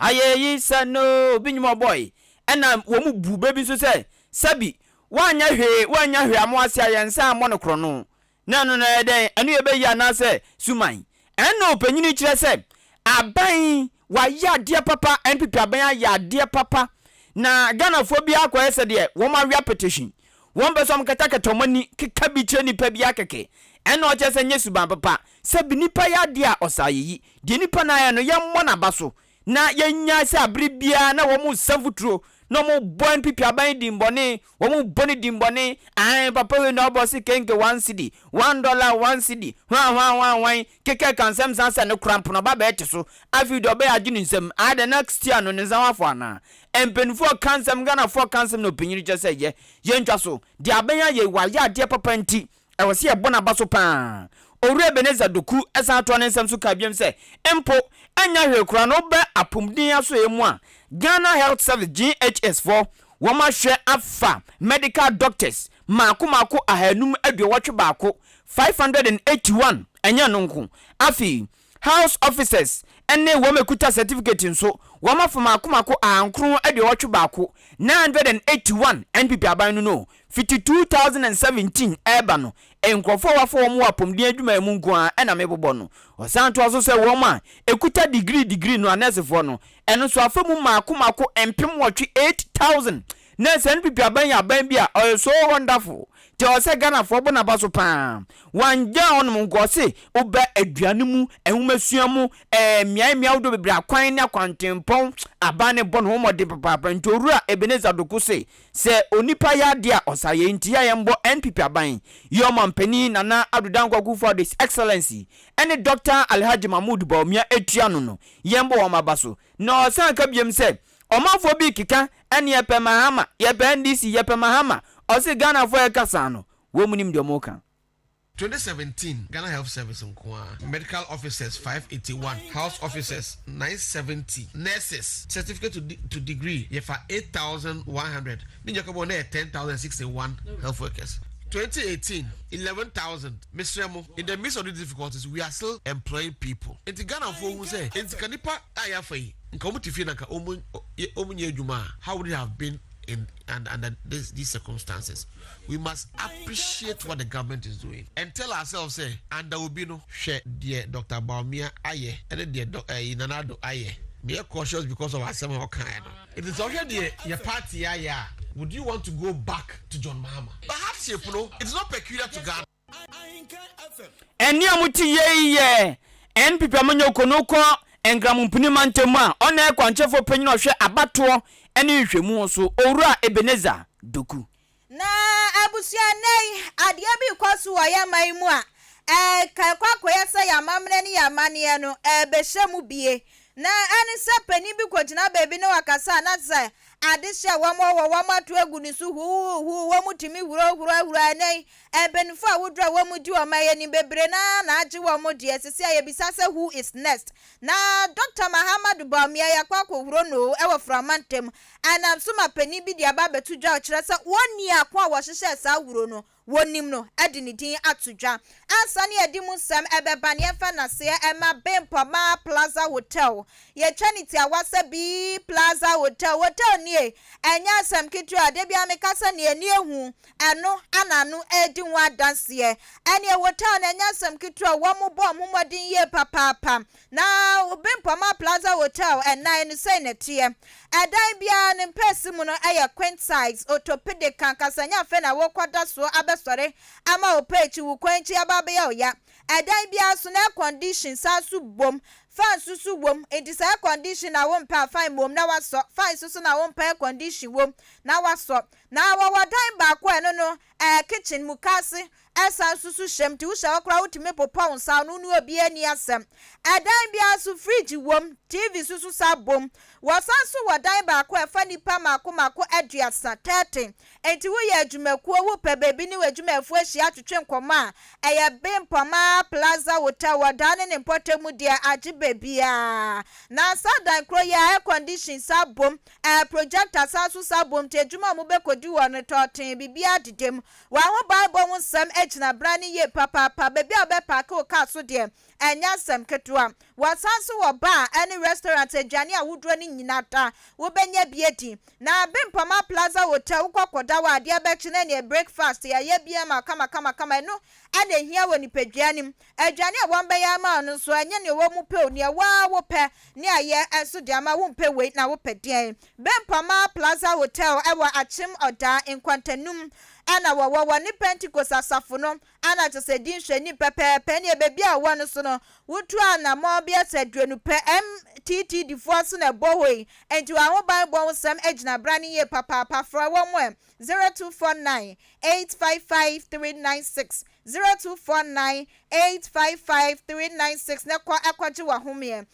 ayɛ yi sɛ no obi nyim ɔbɔe, ɛna wɔn mu bu bɛ bi nso sɛ sɛbi woanyɛ hwee, woanya hwee amoa ase a yɛn nsa ammɔ no korɔno na ɛno no ɛyɛ dɛn, ɛno yɛbɛyi anaasɛ suman. Ɛna ɔpanyini kyerɛ sɛ aban wayɛ adeɛ papa, NPP aban ayɛ adeɛ papa, na Ghanafoɔ bi akɔyɛ sɛ deɛ wɔn awia petition, wɔn pɛ sɛ wɔn katakata wɔn ani keka bi kyerɛ nipa bi akɛkɛ. Ɛna ɔkyerɛ sɛ nyɛ suban papa sɛ bi nipa yɛ adeɛ a ɔsa yɛyi deɛ nipa no ayɛ no, yɛmmɔ n'aba so na yɛnya sɛ abere biara na wɔn nsa mfuturo. na wɔbɔ NPP aban dimbɔne, wɔbɔ no dimbɔne, ae papa wei na ɔbɔ se kenke one cedi, $1, 1 cedi, hwan hwan hwan hwan, keka ka nsɛm san sɛ ne kora mpono ɔba bɛɛte so, afei deɛ ɔbɛyɛ agye ne nsam, ah the next year no ne nsa ho afɔ anaa? Mpanimfoɔ ka nsɛm, Ghanafoɔ ka nsɛm na ɔpanyin kyerɛ sɛ yɛ, yɛntwa so, deɛ aban ayɛ, wayɛ adeɛ papa nti, ɛwɔ sɛ yɛbɔ n'aba so paa. Owura Ebenezer Doku san toa ne nsɛm so kaa biom sɛ, mpo ɛnyɛ hwee koraa no wobɛ apɔmuden asoɛeɛ mu a, Ghana Health Service, GHS, foɔ, wɔn ahwɛ afa medical doctors mmaako mmaako 581, 581, ɛnyɛ ɛno nko, afei house officers ne wɔn ekuta certificate nso, wɔn afa mmaako mmaako 981, 981. NPP aban no no fiti 2017 ɛreba no, nkurɔfoɔ a wafa wɔn wɔ apɔmuden adwuma mu nko ara ɛna mebobɔ no. Ɔsan toa so sɛ wɔn a ekuta degree no, anɛsefoɔ no, ɛno nso afa mu mmaako mmaako 8,000, 8,000. Na sɛ NPP aban yɛ aban bi a ɔyɛ so wonderful nti ɔwɔ sɛ Ghanafoɔ bɔ n'aba so paa. Wangya hɔnom nko, ɔse wobɛ aduane mu, nwomasua mu, mmeae mmeae ahodoɔ bebree, akwan ne akwantempɔn, aban ne bɔ ne ho mmɔden papaapa. Nti Owura Ebenezer Doku se sɛ onipa yɛ adeɛ a ɔsa yɛ nti yɛ yɛmbɔ NPP aban yɛ ɔmampanin Nana Addo Dankwa Akufo-Addo, His Excellency, ɛne Dr. Alhaji Mahmood Bawumia etua no, yɛmbɔ wɔn aba so. Na ɔsan ka biom sɛ ɔmanfoɔ bi keka ɛne yɛpɛ Mahama, yɛpɛ NDC, yɛpɛ Mahama. Ɔse Ghanafoɔ yɛka saa no, wɔn mu nim deɛ ɔmo ka. 2017 Ghana Health Service nko ara, medical officers 581, house officers 970, nurses certificate to degree yɛfa 8100 ne nyɛ kɔbɔ na yɛ 10,061 health workers. 2018, 11,000. Mesrɛ mo, in the midst of the difficulties, we are still employing people. Nti Ghanafoɔ hu sɛ nti ka nipa a yɛafa yi nka wɔn te fie na nka wɔn nyɛ adwuma a, how would it have been in and under these circumstances? We must appreciate what the government is doing and tell ourselves sɛ under obi no, hwɛ deɛ Dr. Bawumia ayɛ ɛne deɛ Nana Addo ayɛ. Meyɛ cautious because of asɛm a ɔkaeɛ no. It is ɔhwɛ deɛ yɛ party ayɛ a, would you want to go back to John Mahama? But hardship no, it is not peculiar to Ghana. Ɛne a mote yei yɛ NPP amanyɔkuo no kɔ Nkramompini mantam a ɔna ɛkwankyerɛfoɔ panyin a ɔhwɛ abatoɔ ne nhwɛmu so, Owura Ebenezer Doku. Na abusua, nnɛ yi adeɛ bi kɔ so wɔ yɛn man mu a ɛka ɛkɔ akɔyɛ sɛ yɛn amammerɛ ne yɛn amanneɛ no ɛrebɛhyɛ mu bie. Na ɛne sɛ panin bi kɔgyina baabi na wakasa a, na sɛ adehyɛ a wɔn wɔ wɔn ato agu ne so huuhuu, wɔn tumi hurohuro ahuro. Ɛnɛ yi mpanimfoɔ a woduru a wɔn di wɔn ayɛ nim bebree naa na agye wɔn deɛ sisi a yɛbisa sɛ, "Who is next?" Na Dr. Mahamadu Bawumia yɛakɔ akɔhuro no ɛwɔ Frama ntam ɛnam so ma panin bi de aba abɛto dwa, ɔkyerɛ sɛ wɔnni ako a wɔhyehyɛ saa wuro no wɔnim no de ne din ato dwa. Ansa ne yɛde mu nsɛm ɛbɛba ne yɛmfa naseɛ ɛma Bempɔma Plaza Hotel. Yɛtwa ne tiawa sɛ B Plaza Hotel. Hotel nie, ɛnyɛ asɛm ketewa. Da bia meka sɛ ne ani ehu ɛno ana ano ɛredi ho adanseɛ. Ɛneɛ hotel no ɛnyɛ asɛm ketewa. Wɔn mo bɔ ɔmo mmɔden yie papaapa. Na Bempɔma Plaza Hotel ɛnan no sɛn na ɛteɛ? Ɛdan biara ne mpɛsi mu no ɛyɛ queen size, orthopedic kankasa, nyɛ afei na wɔkɔda soɔ abɛsɔre ama wo pɛ akyi wo kwan akyi aba abɛyɛ wo ya. Ɛdan biara so na air condition san so bom, fan nso so wom. Nti sɛ air condition na wompɛ a, fan wom na wasɔ fan nso so na wompɛ air condition wom na wasɔ. Na wɔwɔ dan baako a ɛno no kitchen mu kaase ɛsan nso so hyɛm, nti wohyɛ hɔ koraa wotumi popɔ wo nsa no ne obi ani asɛm. Ɛdan biara so fridge wom, TV nso so sa bom. Wɔsan so wɔ dan baako a ɛfa nipa mako mako 30, 30. Nti woyɛ adwumakuo, wopɛ baabi ne w'adwumayɛfoɔ ahyia atwetwe nkɔmmɔ a, ɛyɛ Bempɔma Plaza Hotel. Wɔ dan ne ne mpɔtam mu deɛ agye baabiaa. Na saa dan koro yi a air condition sa bom, projector san so sa bom, nti adwuma a mobɛkɔdi wɔ no tɔɔten biribiara deda mu. Wɔn ahobanbɔ ho nsɛm gyina bra ne yie papaapa. Baabi a wobɛpark wo kaa so deɛ, ɛnyɛ asɛm ketewa. Wɔsan so wɔ bar ne restaurant, aduane ahodoɔ no nyinaa da wobɛnya bi adi. Na Bempɔma Plaza Hotel, wokɔ kɔda hɔ a, adeɛ bɛkye na neɛ breakfast yɛayɛ bi ama kama kama kama. Ɛno ɛna ehia wɔ nipadua no mu. Aduane a wɔn bɛyɛ ama no nso, ɛnyɛ nea wɔn mu pɛ o, nea waa wopɛ ne ayɛ nso de ama. Wompɛ wei na wopɛ deɛn? Bempɔma Plaza Hotel ɛwɔ Akyem Ɔdaa Nkwantanum. na wɔwɔ, wɔne Pentekoste asafo no na kyerɛ sɛ di nhwɛanim pɛpɛɛpɛ. Ɛnneɛ baabi a wɔwɔ no so no, wotu anammɔn bɛyɛ sɛ 20 pɛ. MTTD foɔ so na ɛbɔ hɔ yi, enti wɔn ahobanbɔ ho sɛm gyina bra no yie papaapa. Frɛ wɔn ɛ, 0249 855 396, 0249 855 396 na kɔ kɔgye w'ahomeɛ.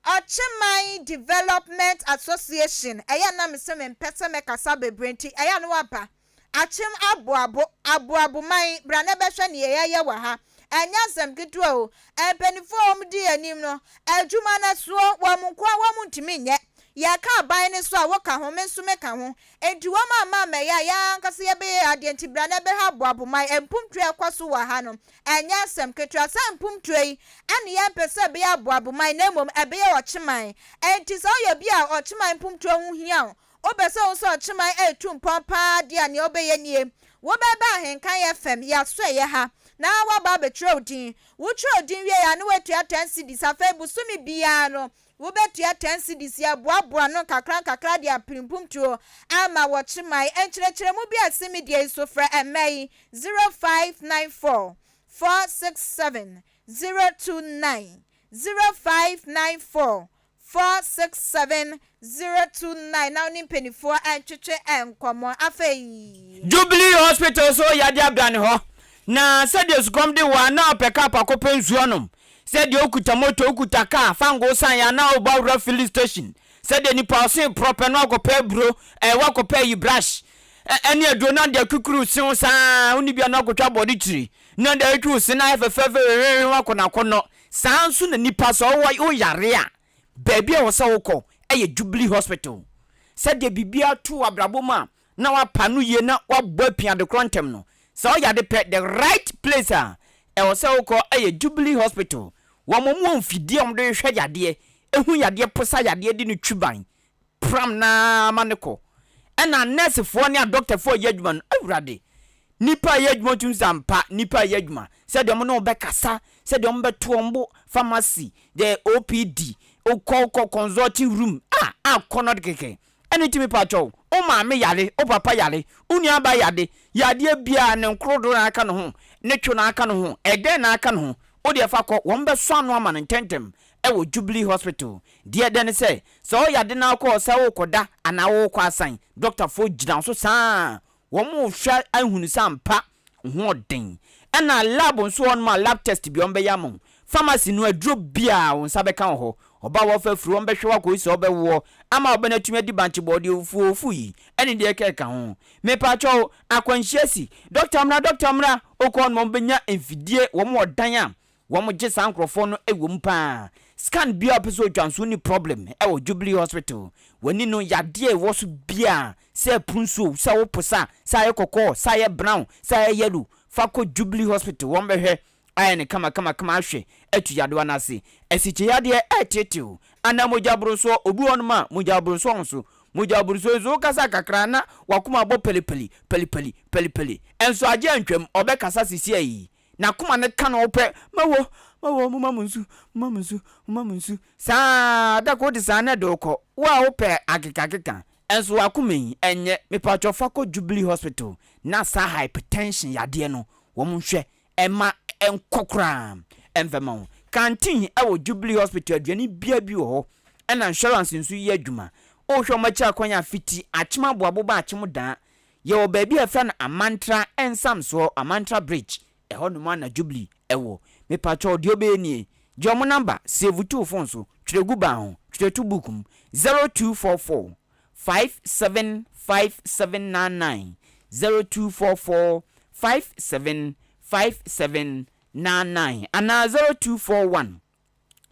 Ɔkyeman Development Association, ɛyɛ a na mese mempɛ sɛ mɛkasa bebree nti ɛyɛ a na waba. Akyem Aboabo, Aboaboman, bra na bɛhwɛ nea yɛyɛ wɔ ha. Ɛnyɛ asɛm ketewa o. Mpaninfoɔ a wɔn di yɛn anim no, adwuma no soɔ, wɔn nko ara wɔn ntumi nyɛ. Yɛka aban no so a, woka ho, me nso meka ho. Enti wɔn amma ammɛyɛ a, yɛn ankasa yɛbɛyɛ yɛn adeɛ. Nti bra na bɛhwɛ Aboaboman, mpuntuo a ɛkɔ so wɔ ha no. Ɛnyɛ asɛm ketewa. Saa mpuntuo yi ne yɛmpɛ sɛ ɛbɛyɛ aboaboman na mmom ɛbɛyɛ ɔkyeman. Enti sɛ woyɛ obi a ɔkyeman mpuntuo ho hia wo, wopɛ sɛ wohu sɛ ɔkyeman retu mpɔn pa ara deɛ a, nea wobɛyɛ nie, Wobɛba Ahenkan FM, yɛn asoɛeɛ ha, na woaba abɛtwerɛ wo din. Wotwerɛ wo din wie a, na woatua ten cedis. Afei bosome biara no, Wobetua ten cedis yi aboaboa ano nkakrankakra de apere mpuntuo ama wɔ Kyemai. Nkyerɛkyerɛmu bi a ɛsen me deɛ yi so frɛ ɛmmɛ yi, 0594 467 029, 0594 467 029 na wo ne mpaninfoɔ ntwetwe nkɔmmɔ. Afei. Jubilee Hospital so yadeɛ abrane hɔ, na sɛdeɛ sukɔm de wo a na wopɛ cup akɔpɛ nsuo anom, Sɛdeɛ wokuta moto, wokuta kaa, fangoo san yɛ anaa wobɔ awura filling station. Sɛdeɛ nipa ɔsen porɔ pɛ na wakɔpɛ aburo, ɛɛ wakɔpɛ ayi brush ɛne aduro na de akukuru se ho saa, wonni bi a na wakɔtwa bɔde tiri na de atwi wo se na ayɛ fɛfɛɛfɛ hwehwehwe wakɔ n'akɔnnɔ. Saa nso na nipa sɛ ɔwɔ woyare a, baabi a ɛwɔ sɛ wokɔ yɛ Jubilee Hospital. Sɛdeɛ biribiara to wɔ abrabɔ mu a na wapa no yie na wabɔ apia adekorɔ ntɛm no, sɛ ɔyɛ ade pɛ, the right place a ɛwɔ sɛ wokɔ yɛ Jubilee Hospital. Wɔn wɔn wɔ mfidie a wɔde hwehwɛ yadeɛ, ɛhu yadeɛ, posa yadeɛ de no twi ban, pram no ara ma no kɔ. Ɛna nɛɛsefoɔ ne adɔktafoɔ a ɛyɛ adwuma no, Awurade, nnipa a ɛyɛ adwuma wotumi sɛ ampa nnipa a ɛyɛ adwuma, sɛdeɛ wɔn ne wo bɛkasa, sɛdeɛ wɔn bɛto wɔn bo, pharmacy, the OPD, wokɔ wokɔ consulting room, ah, akɔnɔ de kɛkɛ. Ɛno nti mepakyɛw, wo maame yare, wo papa yare, wo nuabaa yare, yadeɛ biara ne nkorodo na aka ne ho, ne two na aka ne ho, ɛdɛn na aka ne ho, wo deɛ fa kɔ, wɔn bɛsɔ ano ama no ntɛntɛm wɔ Jubilee Hospital. Deɛ ɛdɛ ne sɛ, sɛ ɔyade na wokɔ hɔ sɛ worekɔda anaa worekɔ asan, dɔktafoɔ gyina wo so saa ara, Wɔrehwɛ ahunu sɛ ampa wo ho ɔden. Ɛna lab nso wɔ hɔnom a lab test bi wɔbɛyɛ ama wo. Pharmacy no aduro biara wo nsa bɛka wɔ hɔ. Ɔba a wɔfa afiri wɔbɛhwɛ wo akɔsi sɛ wobɛwoɔ ama wo ba no atumi adi bankye bɔɔdeɛ ofuo ofu yi ɛne deɛ ɛkeka ho. Mepakyɛw akwanhyia si. Doctor mmra doctor mmra. Wokɔ hɔnom a wɔbɛnya mfidie wɔn wɔ dan a Wɔn gye saa nkorɔfoɔ no wɔ mu paa. Scan biara a wopɛ sɛ otwa nso wonni problem wɔ Jubilee hospital. W'ani no yadeɛ a ɛwɔ so biara, sɛ ɛpono nsuo, sɛ wo posa, sɛ ayɛ kɔkɔɔ, sɛ ayɛ brown, sɛ ayɛ yellow, fa kɔ Jubilee hospital wɔn bɛhwɛ ayɛ no kama kama kama ahwɛ atu yadewa no ase. Asikye yadeɛ ɛreteetew anaa mogya borosoɔ, obi wɔ hɔnom a mogya borosoɔ nso, mogya borosoɔ yi nso wokasa kakra na wakoma abɔ pɛlipɛli, pɛlipɛli, pɛlipɛli, nso agye antwam, ɔbɛkasa sisiɛ yi. N'akoma no ka no pɛ, Mɛwɔ, mɛwɔ, momma mo nsu, momma mo nsu, momma mo nsu. Saa ara, da koro de saa na ɛde wo kɔ. Wo a wopɛ akekakeka, nso w'akoma yi, ɛnyɛ. Mepakyɛw fa kɔ Jubilee Hospital na saa hypertension yadeɛ no wɔn nhwɛ mma ɛnkɔ koraa ɛmfa mma wo. Canteen wɔ Jubilee Hospital aduane biara bi wɔ hɔ ɛna insurance nso yɛ adwuma. Wohwɛ wɔn akyiri akwan a fiti Akyem Aboabo ba Akyem Daa Yɛwɔ baabi a yɛfrɛ no Amantra Nsamsoɔ, Amantra Bridge, ɛhɔ nom ara na Jubilee wɔ. Mepakyɛw, deɛ wobɛyɛ nie, gye wɔn number, save to wo phone so, twerɛ gu ban ho, twerɛ to book mu, 0244 575799, 0244 575799 anaa 0241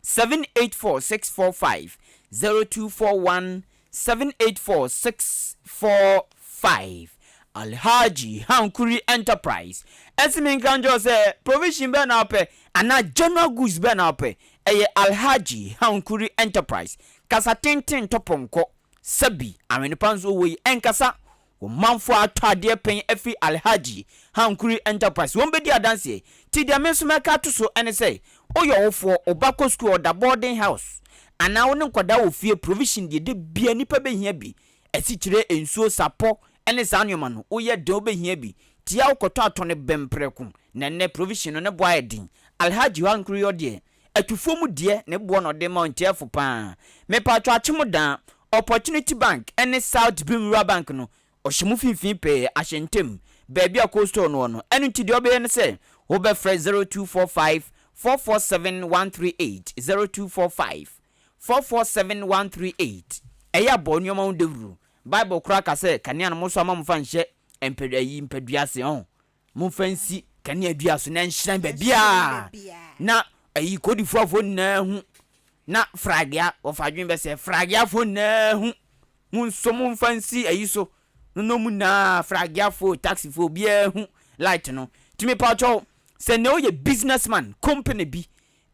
784 645 0241 784 645 Alhaji Hankuri Enterprise ɛse menka nkyerɛ wo sɛ provision bɛn na wopɛ anaa general goods bɛn na wopɛ ɛyɛ Alhaji Hankuri Enterprise kasa tenten tɔ pɔnkɔ sɛbi awene pa nso wɔ yi ɛnkasa Wo manfoɔ atɔ adeɛ pɛn afiri Alhaji Hankuri Enterprise, wɔn bɛdi adanseɛ. Nti deɛ me nso mɛka ato so ne sɛ, woyɛ ɔwofoɔ, wo ba kɔ sukuu, ɔda boarding house, anaa wo ne nkwadaa wɔ fie, provision deɛ da biara nnipa bɛhia bi, asikyire, nsuo, sapɔ ne saa nnoɔma no, woyɛ den wobɛhia bi. Tia wokɔtɔ atɔ no bɛm prɛko. Na ɛnnɛ provision no ne bo ayɛ den. Alhaji hɔ ankoreyɔ deɛ, atufoɔ mu deɛ ne boɔ na ɔde ma wo nti ɛfo paa. Mepaatwɔ Akyem daa, Opportunity Bank ne South Brim Rural Bank no, ɔhyɛ mu finfin pɛɛ, ahyɛ ntam, baabi a cold store no wɔ no. Ɛno nti deɛ wobɛyɛ ne sɛ, wobɛfrɛ 0245 447 138, 0245 447 138. Ɛyɛ a bɔ nneɛma ho dawuro. Bible koraa ka sɛ kanea no mosɔ ama momfa nhyɛ mpɛ ayi mpadua ase ɔho. Momfa nsi kanea dua so na ɛnhyerɛn baabiara na ayi kodifoafoɔ nyinaa hu na fragea wɔfa adwene bɛsɛ frageafoɔ nyinaa hu. Monsɔ momfa nsi ayi so no na ɔmu nyinaa frageafoɔ taxifoɔ obiara hu light no. Nti mepakyɛw sɛ nea woyɛ business man company bi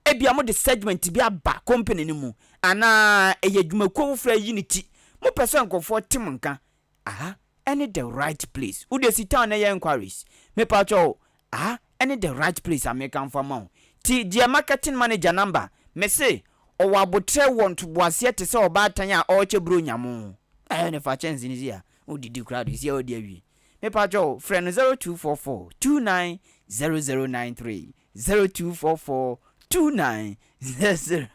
Ebia mode segment bi aba company no mu anaa ɛyɛ adwumakuo foforɔ ayi ne ti. Mopɛ sɛ nkurɔfoɔ te mo nka. Aha ne the right place. Wo deɛ si town na yɛ enquiries. Mepakyɛw, aha ne the right place a mekamfo ama wo. Ti gyeɛ marketing manager number. Mese, ɔwɔ aboterɛ wɔ ntoboaseɛ te sɛ ɔbaatan a ɔrekyɛ buronya mo. Ɛɛ ne fa kyɛnse no si ha. Wodidi koraa de, si a wadi awie. Mepakyɛw, frɛ no 0244 29 0093. 0244 29 00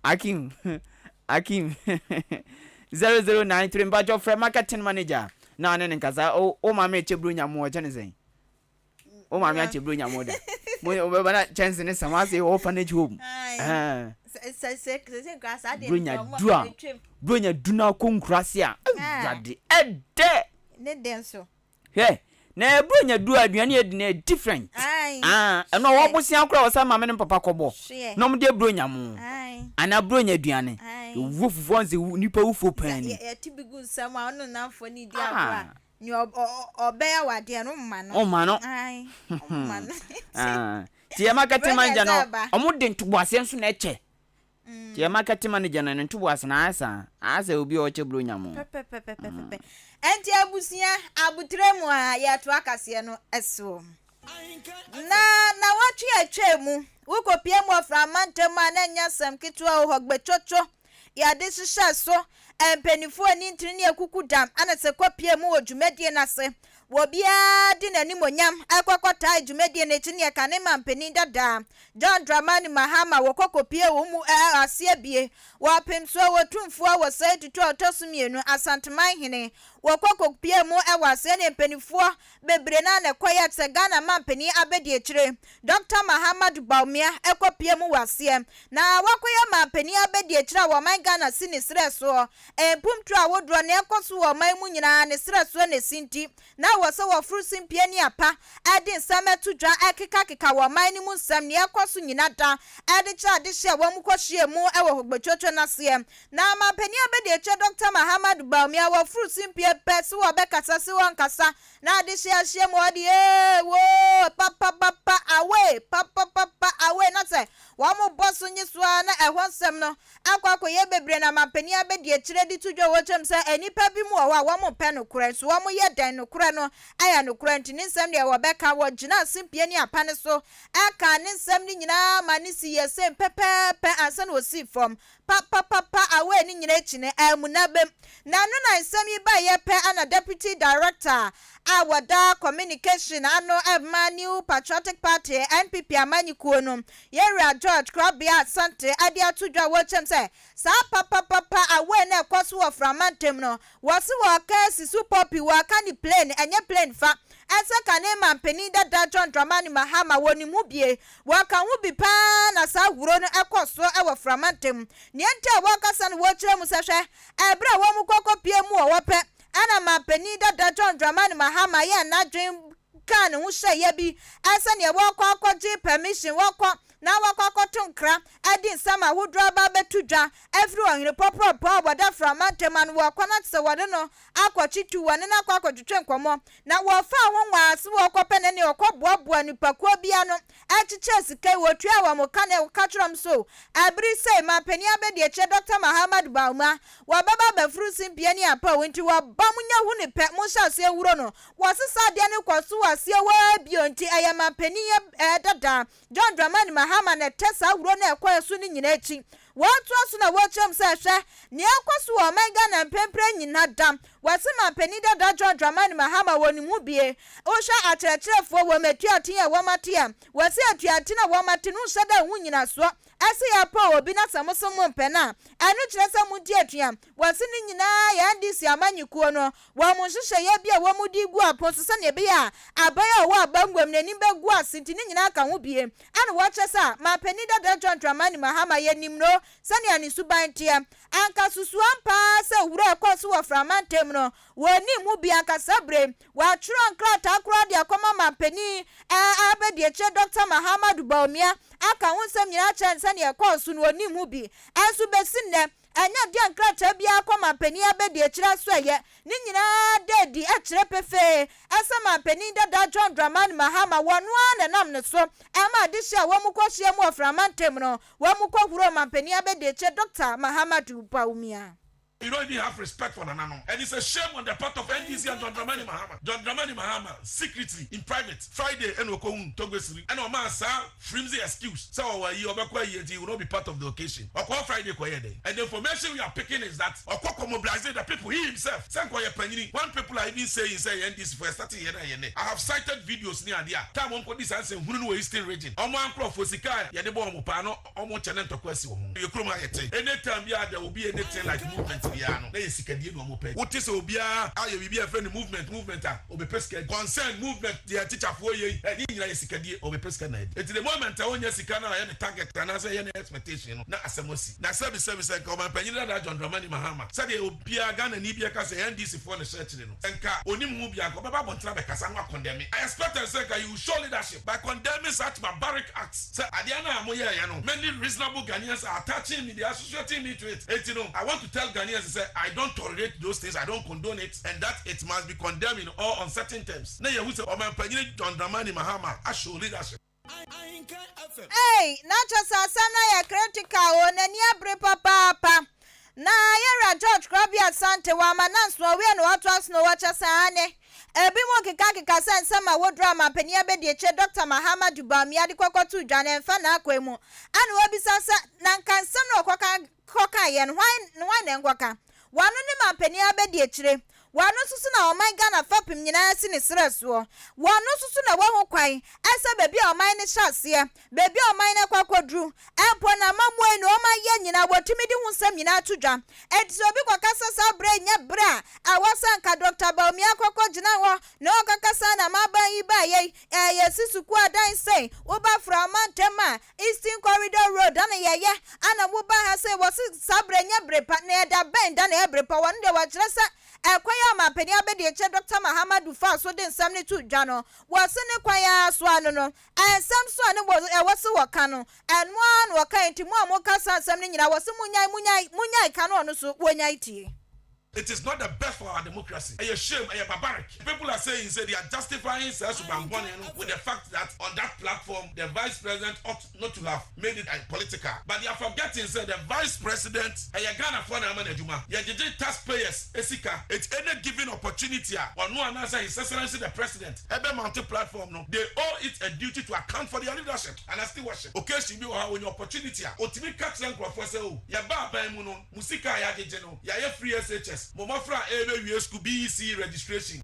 Akim Akim 0093 mpakyɛw frɛ marketing manager na ɔne ne nkasa o wo maame ɛkyɛ buro nya mo ɔkyɛ ne sɛn wo maame akyɛ buro nya mo da mo bɛba na kyɛnse ne sɛm ase orphanage home buro nya du a buro nya du na akɔ nkurase a awurade ɛdɛ ne dɛn so Hwɛ, na Buronya du a aduane a yɛdi no yɛ different. Ah, ɛno ɔwɔ bosea koraa wɔ sɛ maame ne papa kɔbɔ na wɔn de Buronya mo anaa Buronya aduane. Ewuo fufuo ɔn sɛ nipa wufuo paa ni. Yɛte bi gu nsam a ɔno nnamfoɔ ne di agorɔ a nea ɔbɛyɛ wɔ adeɛ no ɔmma no. Ɔmma no. Ɔmma no. Ti yɛ marketing manager no ɔmo de ntoboaseɛ nso na ɛkyɛ. Nti yɛ marketing manager no ne ntoboase no ayɛ saa, ayɛ sɛ obi a ɔkyɛ buronya mo. Pɛpɛpɛpɛpɛpɛ. Ɛnti abusua, aboterɛ mu a yɛtoa kaseɛ no so. Na nawɔtwe a ɛtwaa mu, wokɔpie mu ɔfra mantam a na ɛnyɛ asɛm ketewa o, hɔgbɛtwotwo, yɛde hyehyɛ so, mpaninfoɔ ani ntini ne akuku dam ɛna sɛ kɔpie mu wɔ dwumadie no ase. Obiara de n'animonyam kɔ kɔtae dwumadie no akyi ne ɛkane mampanin dada John Dramani Mahama wɔ kɔ kɔpie wɔ mu aseɛ bie wɔ Apemsoɔ wɔ Tumfoɔ wɔ Sɛe Tutu a ɔtɔ so mmienu Asanteman hene wɔ kɔ kɔpie mu wɔ aseɛ ne mpaninfoɔ bebree no ara na ɛkɔeɛ sɛ Ghana mampanin abɛdiakyire Dɔkta Mahamadou Bawumia kɔ pie mu wɔ aseɛ na wakɔyɛ mampanin abɛdiakyire a wɔ ɔman Ghana si ne serɛ soɔ Mpuntuo ahodoɔ nea ɛkɔ so wɔ ɔman mu nyinaa ne serɛ soɔ na ɛsi nti, na ɛwɔ sɛ wɔforo simpie ne apa de nsɛm to dwa kekakeka wɔ ɔman no mu nsɛm nea ɛkɔ so nyina da de kyerɛ adehyeɛ a wɔn kɔhyiaa mu wɔ Hogbetsotso no aseɛ. Na Mampanin Abadiakyire Dɔkta Mahamadou Bawumia wɔforo simpie pɛ se wɔbɛkasa se wɔnkasa na adehyeɛ ahyia mu ɔde ee woo papapapa away papapapa away na sɛ wɔn bɔ so nye so ara na ɛhɔ nsɛm no akɔ akɔyɛ bebree na mampanin abɛdi akyire de to dwa wɔ kyɛm sɛ nnipa bi mu wɔ hɔ a wɔn mpɛ nokorɛ nso wɔn yɛ dɛn nokorɛ no yɛ nokorɛ nti ne nsɛm deɛ wɔbɛka wɔ gyina simpie ne apa no so ɛkaa ne nsɛm no nyinaa ma ne si yɛ same pɛpɛɛpɛ ansa na ɔsii fam papapapa away ne nyina akyi no amuna bem na ɛno na nsɛm yi baeɛ pɛ ana deputy director a wɔda communication ano ma New Patriotic Party, NPP, amanyikuo no, Yɛwura George Krabea Asante de ato dwa wɔ kyɛm sɛ saa papapapa away no a ɛkɔ so wɔ Frama ntam no, wɔse wɔka asi so pɔpi, wɔka ne plane, ɛnyɛ plane fa, ɛsɛ kane manpanin dada John Dramani Mahama wɔnim ho bie, wɔka ho bi paa na saa huro no ɛkɔ so wɔ Frama ntam. Nea nti a wɔkasa no wɔkyerɛ mu sɛ hwɛ, ɛberɛ a wɔn kɔ kɔpie mu wɔ hɔ pɛ Ɛna manpanin dada John Dramani Mahama yɛɛ n'adwen kaa ne ho hyɛeɛ bi sɛdeɛ wɔrekɔ akɔgye permission wɔkɔ na wɔakɔ akɔto nkra de nsɛm ahodoɔ aba abɛto dwa afiri ɔhene pɔprɔpɔ a wɔda Frama ntam ano wɔrekɔ na kyesɛ wɔde no akɔkye tu wɔne no akɔ akɔtwetwe nkɔmmɔ na wɔfaa ho nwaa se wɔrekɔpɛ no ne ɔkɔboaboa nnipakuo bi ano kyekyɛɛ sika yi wɔtuaa wɔn ka na wɔka kyerɛ wɔn so abiri sei manpanin abɛdiakyire Dɔkta Mahamadou Bawumia Wɔbɛba abɛforo simpie ne apaw, enti wɔba mo nya hu no pɛ, monhyɛ aseɛ nwuro no. Wɔsesa adeɛ no kɔ so wɔ aseɛ hɔ ara bio, enti ɛyɛ manpanin dada John Dramani Mahama na ɛtɛ saa wuro no a ɛkɔɛ so no nyinaa akyi. Wɔtoa so na wɔkyerɛ mu sɛ hwɛ nea ɛrekɔ so wɔ ɔman Ghana mprempren nyina da. Wɔse manpanin dada John Dramani Mahama wɔnim ho bie. Wohwɛ akyerɛkyerɛfoɔ wɔn atuaten a wɔn ate a, wɔse atuaten a wɔn ate no nhyɛ da nhu nyinasoɔ. Ɛse yɛpɛ obi na sɛ mo se mompɛ no a, ɛno kyerɛ sɛ monti atua. Wɔse ne nyinaa yɛ NDC amanyɔkuo no wɔn nhyehyɛeɛ bi a wɔn de regu apon so sɛdeɛ ɛbɛyɛ a aban a ɔwɔ abanguam no anim bɛgu ase nti ne nyinaa ka ho bie. Ɛna wɔkyerɛ sɛ manpanin dada John Dramani Mahama yɛnim no sɛnea ne suban teɛ. Anka susu ampa ara sɛ wura a ɛkɔɔ so wɔ Frama ntam no, wɔnnim ho bi. Anka saa bere yi, wɔatwerɛ nkrataa koraa de akɔma manpanin abadiakyire Dɔkta Mahamadou Bawumia aka ho nsɛm nyinaa akyerɛ no sɛnea ɛkɔɔ so no, wɔnnim ho bi. Ɛnso bɛsi nnɛ, ɛnyɛ adeɛ a nkrataa biara kɔ manpanin abadiakyire asoɛeɛ. Ne nyinaa da adi kyerɛ pefee sɛ manpanin dada John Dramani Mahama, wɔno ara na ɛnam ne so ma adehyeɛ a wɔkɔhyiam wɔ Frama ntam no, Wɔkɔ huro ɔmanpanin abadiakyire Dɔkta Mahamadou Bawumia. You don't even have respect for Nananom and it's a shame on the part of NDC and John Dramani Mahama. John Dramani Mahama secretly in private Friday ɛna ɔkɔhuu Togbe Siri ɛna ɔmaa saa flimsy excuse sɛ ɔwɔ ayie ɔbɛkɔ ayie nti he will not be part of the occasion. Ɔkɔɔ Friday kɔyɛɛ dɛn? And the information we are picking is that ɔkɔ kɔ mobilise the people he himself sɛ nka ɔyɛ panyini when people are even saying sɛ yɛ NDC foɔ yɛ starting yɛ na yɛ nnɛ I have cited videos ne adeɛ a time wɔn kɔdi saa nsɛnhunu no wɔ Eastern region wɔn a nkorɔfoɔ sika a yɛde bɔ wɔn paa no wɔn kyɛ ne ntɔkwa asi wɔn ho. Yɛ kurom ha yɛte any time biara there will be anything like movement biara no na yɛ sikadie na wɔn pɛ. Wote sɛ obiara ayɛ biribi a yɛfrɛ no movement movement a ɔbɛpɛ sika adi. Concern movement deɛ tikyafoɔ yɛ yi ne nyinaa yɛ sikadie ɔbɛpɛ sika na adi. Enti the moment a ɔnya sika no a ɛyɛ ne target anaasɛ ɛyɛ ne expectation no na asɛm asi. Na sɛbi sɛbi sɛ nka ɔmanpanyin dada John Dramani Mahama sɛdeɛ obiara Ghanani biara ka sɛ NDC foɔ na ɛhyɛ akyire no sɛ nka ɔnim ho bi a nka ɔbɛba abɔntene abɛkasa na wakɔndɛme. I expected sɛ nka he will show leadership by condemning such barbaric acts sɛ adeɛ no a moyɛeɛ no many reasonable Ghanaians are attaching me they are associating me to it enti no I want to tell Ghanaians sɛ I don't tolerate those things I don't condone it and that it must be condemned in all uncertain terms na yɛhu sɛ Ɔmanpanyini John Dramani Mahama ashow leadership. Ei, na kyerɛ sɛ asɛm no ayɛ critical o, n'ani abere papaapa. Na yɛwura George Krabea Asante, wamma nanso ɔwie na watoa so na ɔkyɛ sɛ aane. Ebinom kekakeka sɛ nsɛm a wɔduru amanpanin abadiakyire Dɔkta Mahamadou Bawumia de kɔkɔtoo dwa no ɛmfa n'akwan mu. Ɛna wɔbisa sɛ, na nka nsɛm no ɔkɔka kɔkaeɛ no, hwan hwan na ɛnkɔka? Wɔno ne manpanin abadiakyire. Wɔno nso so na ɔman Ghana fapem nyinaa si ne serɛ soɔ. Wɔno nso so na wahu kwan sɛ baabi a ɔman no hyɛ aseɛ, baabi a ɔman no akɔ akɔduru, mpo n'amammuo yi nnoɔma yɛ nyinaa wɔtumi de ho nsɛm nyinaa to dwa. Enti sɛ obi kɔka sɛ saa berɛ yi nyɛ berɛ a ɛwɔ sɛ anka Dɔkta Bawumia kɔkɔgyina hɔ na ɔkɔka saa na m'aban yi baeɛ yi, yɛsi sukuu adan sei, woba Fra ɔmantam a, Eastern Corridor Road da na yɛyɛ, ana woba ha sei, wɔse saa berɛ nyɛ bere pa, na ɛda bɛn da na ɛyɛ bere pa, wɔno deɛ wɔkyerɛ sɛ ɛkwan a ɔmanpanin abadiakyire Dɔkta Mahamadou faa so de nsɛm no too dwa no, wɔse ne kwan ara so ano no, nsɛm so a ne wɔ ɛwɔ se wɔka no, ɛno ara na wɔkae, nti mo a moka saa nsɛm no nyinaa wɔse monyae, monyae, monyae ka no ɔno so wɔnyae tie. It is not the best for our democracy. Ɛyɛ shame, ɛyɛ barbaric. People are saying sɛ they are justifying saa suban bɔne no with the fact that on that platform the vice president ought not to have made it political but they are forgetting sɛ the vice president ɛyɛ Ghanafoɔ na ama no adwuma. Yɛgyegye tax payers sika enti any given opportunity a ɔno anaasɛ his excellency the president ɛbɛ mounte platform no they owe it a duty to account for their leadership and stewardship. Occasion bi wɔ hɔ a ɔnya opportunity a ɔtumi ka kyerɛ nkurɔfoɔ sɛ oh yɛbaa aban mu no Mo sika a yɛagyegye no, yɛayɛ free SHS, mo mmɔfra a ɛrebɛwie sukuu BECE registration.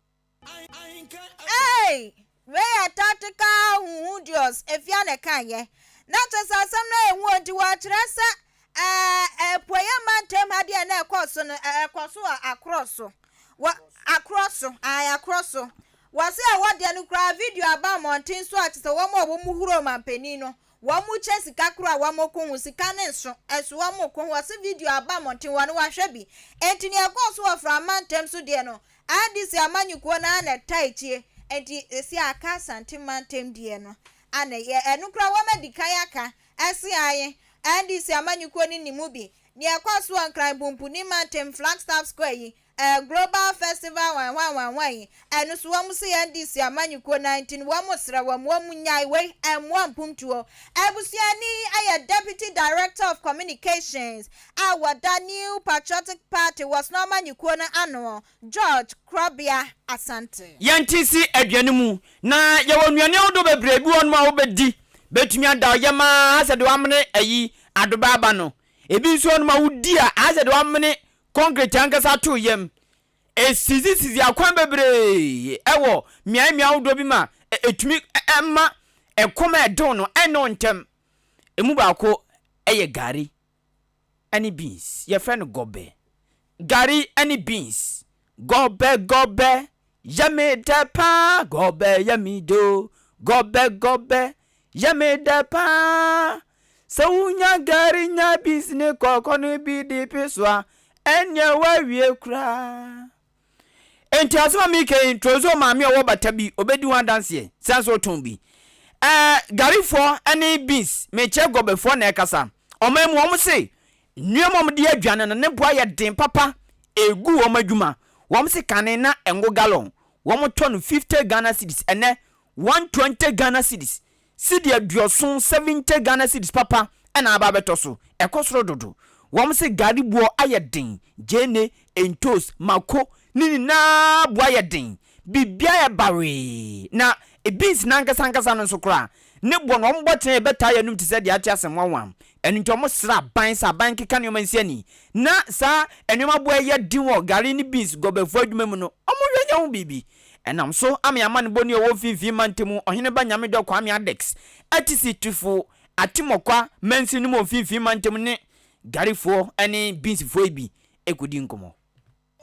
Ei! Wei yɛ tactical huhudios, Efia na ɛkaeɛ. Na kyerɛ sɛ asɛm no yɛ hu o, nti wɔkyerɛ sɛ ɛɛ apueeɛ mantam ha deɛ na ɛkɔ so no, ɛkɔ so wɔ akorɔ so. Wɔ akorɔ so, ae akorɔ so. Wɔse ɛhɔ deɛ no koraa video aba mmɔnten so a kyerɛ sɛ wɔn a wɔn huro mampanin no, Wɔn kyɛ sika koro a wɔn ko ho, sika no nso, ɛso wɔn ko ho, wɔse video aba mmɔnten wɔn wahwɛ bi. Enti nea ɛkɔɔ so wɔ Fra mantam so deɛ no, RDC amanyɔkuo no ara na ɛtaa akyie, enti seesei aka Asante mantam deɛ no ana ɛyɛ, ɛno koraa wɔn adi kan aka, ɛse ae, NDC amanyɔkuo no nni mu bi. Nea ɛkɔɔ so wɔ Nkran Pumpuni mantam Flagstaff Square yi, Eh global festival wan hwan wan hwan yi ɛno so wɔn se NDC amanyɔkuo naa nti no wɔn srɛ wɔn wɔn nyae wei ɛmmoa mpomtuo. Abusuani yi ɛyɛ Deputy Director of Communications a wɔda New Patriotic Party wɔ sono amanyɔkuo no ano George Krobea Asante. Yɛnte si aduane mu, na yɛwɔ nnuane ahodoɔ bebree bi wɔ hɔnom a wobɛdi bɛtumi ada wo yam ara sɛ deɛ woamene ayi adobɛ aba no. Ebi nso wɔ hɔnom a wodi a ayɛ sɛ deɛ wɔamene kɔnkrete ankasa ato yam. Esisisisi akwan bebree wɔ mmeae mmeae ahodoɔ bi ma ɛtumi ma ɛkɔm a ɛde wo no ɛnne wo ntɛm. Emu baako yɛ gari ne beans, yɛfrɛ no gɔbɛ. Gari ne beans, gɔbɛ gɔbɛ yɛ me dɛ paa, gɔbɛ yɛ me dɛ o, gɔbɛ gɔbɛ yɛ me dɛ paa. Sɛ wonya gari nya beans ne kɔkɔ no bi de pe so a, ɛnneɛ woawie koraa. Enti asɛm a mereka yi, Trozo maame a ɔwɔ bata bi, ɔbɛdi ho adanseɛ, sane sɛ ɔtɔn bi. Ɛɛ, garifoɔ ne beans, mekyerɛ gɔbɛfoɔ na ɛkasa. Ɔman mu, wɔn se, nneɛma a wɔde yɛ aduane no, ne bo ayɛ den papa, ɛregu wɔn adwuma. Wɔn se kane na ngo gallon, wɔtɔ no 50 Ghana cedis, ɛnnɛ, 120 Ghana cedis. Cedi aduɔson, 70 Ghana cedis papa na aba abɛtɔ so. Ɛkɔ soro dodo. Wɔn se gari boɔ ayɛ den, gyeene, ntoos, mako ne nyinaa boɔ ayɛ den. Biribiara ayɛ bawee. Na beans no ankasa ankasa no nso koraa, ne boɔ no wɔn bɔ kyɛn a ɛbɛtaa yɛn anom te sɛ deɛ ate asɛm nwanwa. Ɛno nti wɔn srɛ aban sɛ aban nkeka nneɛma nsi ani na saa nneɛma boɔ a ɛyɛ den wɔ gari ne beans gɔbɛfoɔ adwuma mu no, wɔn nhwɛ nyɛ ho biribi. Ɛnam so ama amanebɔ ni a ɔwɔ Mfinfii Mantam Ɔheneba Nyamedɔ Kwame Adex Atisitufo Atimɔkwa Mansin no mu wɔ Mfinfii Mantam ne Garifoɔ ne Beansfoɔ yi bi kɔdi nkɔmmɔ.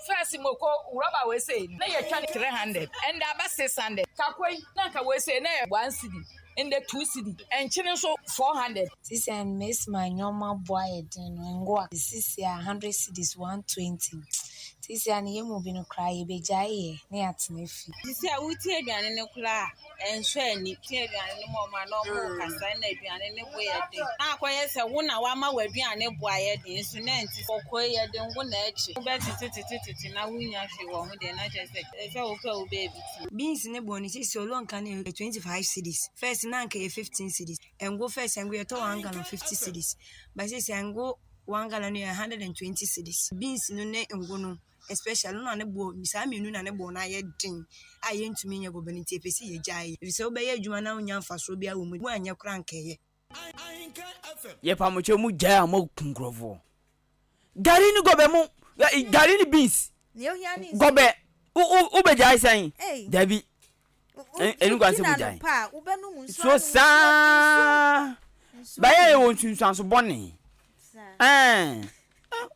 First moko rubber wei sei na yɛtwa no 300 ɛndɛ aba 600 kakoi na nka wei sei na yɛ 1 cedi ndɛ 2 cedi nkyene nso 400. Sisi a mesi ma nneɛma bo ayɛ den no ngo a sisi a 100 cedis 120 sisi a no yɛn mu bi no koraa yɛbɛgyae yɛ na yɛatena fie. Sisi a wotie aduane no koraa a ɛnsɔ ani. Tie aduane no ma wɔn a na wɔrekasa na aduane no bo yɛ den. Na akɔyɛ sɛ wo na woama w'aduane bo ayɛ den nso na ɛnte. Kɔkɔɔ yi yɛde ngo na ɛkye. Wobɛtetetetetete na wonnya hwee wɔ ho deɛ na kyerɛ sɛ ɛsɛ sɛ wopɛ wo baabi te. Beans ne boɔ no sisi olonka no yɛ 25 cedis first na anka ɛyɛ 15 cedis ngo first ngo yɛtɔ one gallon 50 cedis but sisi ngo one gallon no yɛ 120 cedis beans no ne ngo no especially no na ne boɔ saa mmienu na ne boɔ no ayɛ den a yɛntumi nyɛ gɔbɛ no nti yɛpɛ sɛ yɛgyae ɛfiri sɛ wobɛyɛ adwuma na wonya mfasoɔ biara wɔ mu woanyɛ koraa anka ɛyɛ. Yɛpamokyɛw mu gyae a moaku nkurɔfoɔ. Gari ne gɔbɛ mo gari ne beans gɔbɛ wobɛgyae sɛn? Dabi ɛnu kwan sɛ mogyae. Nsuo saa bɛyɛ yɛ wɔ nsunsuanso bɔne. Ɛɛ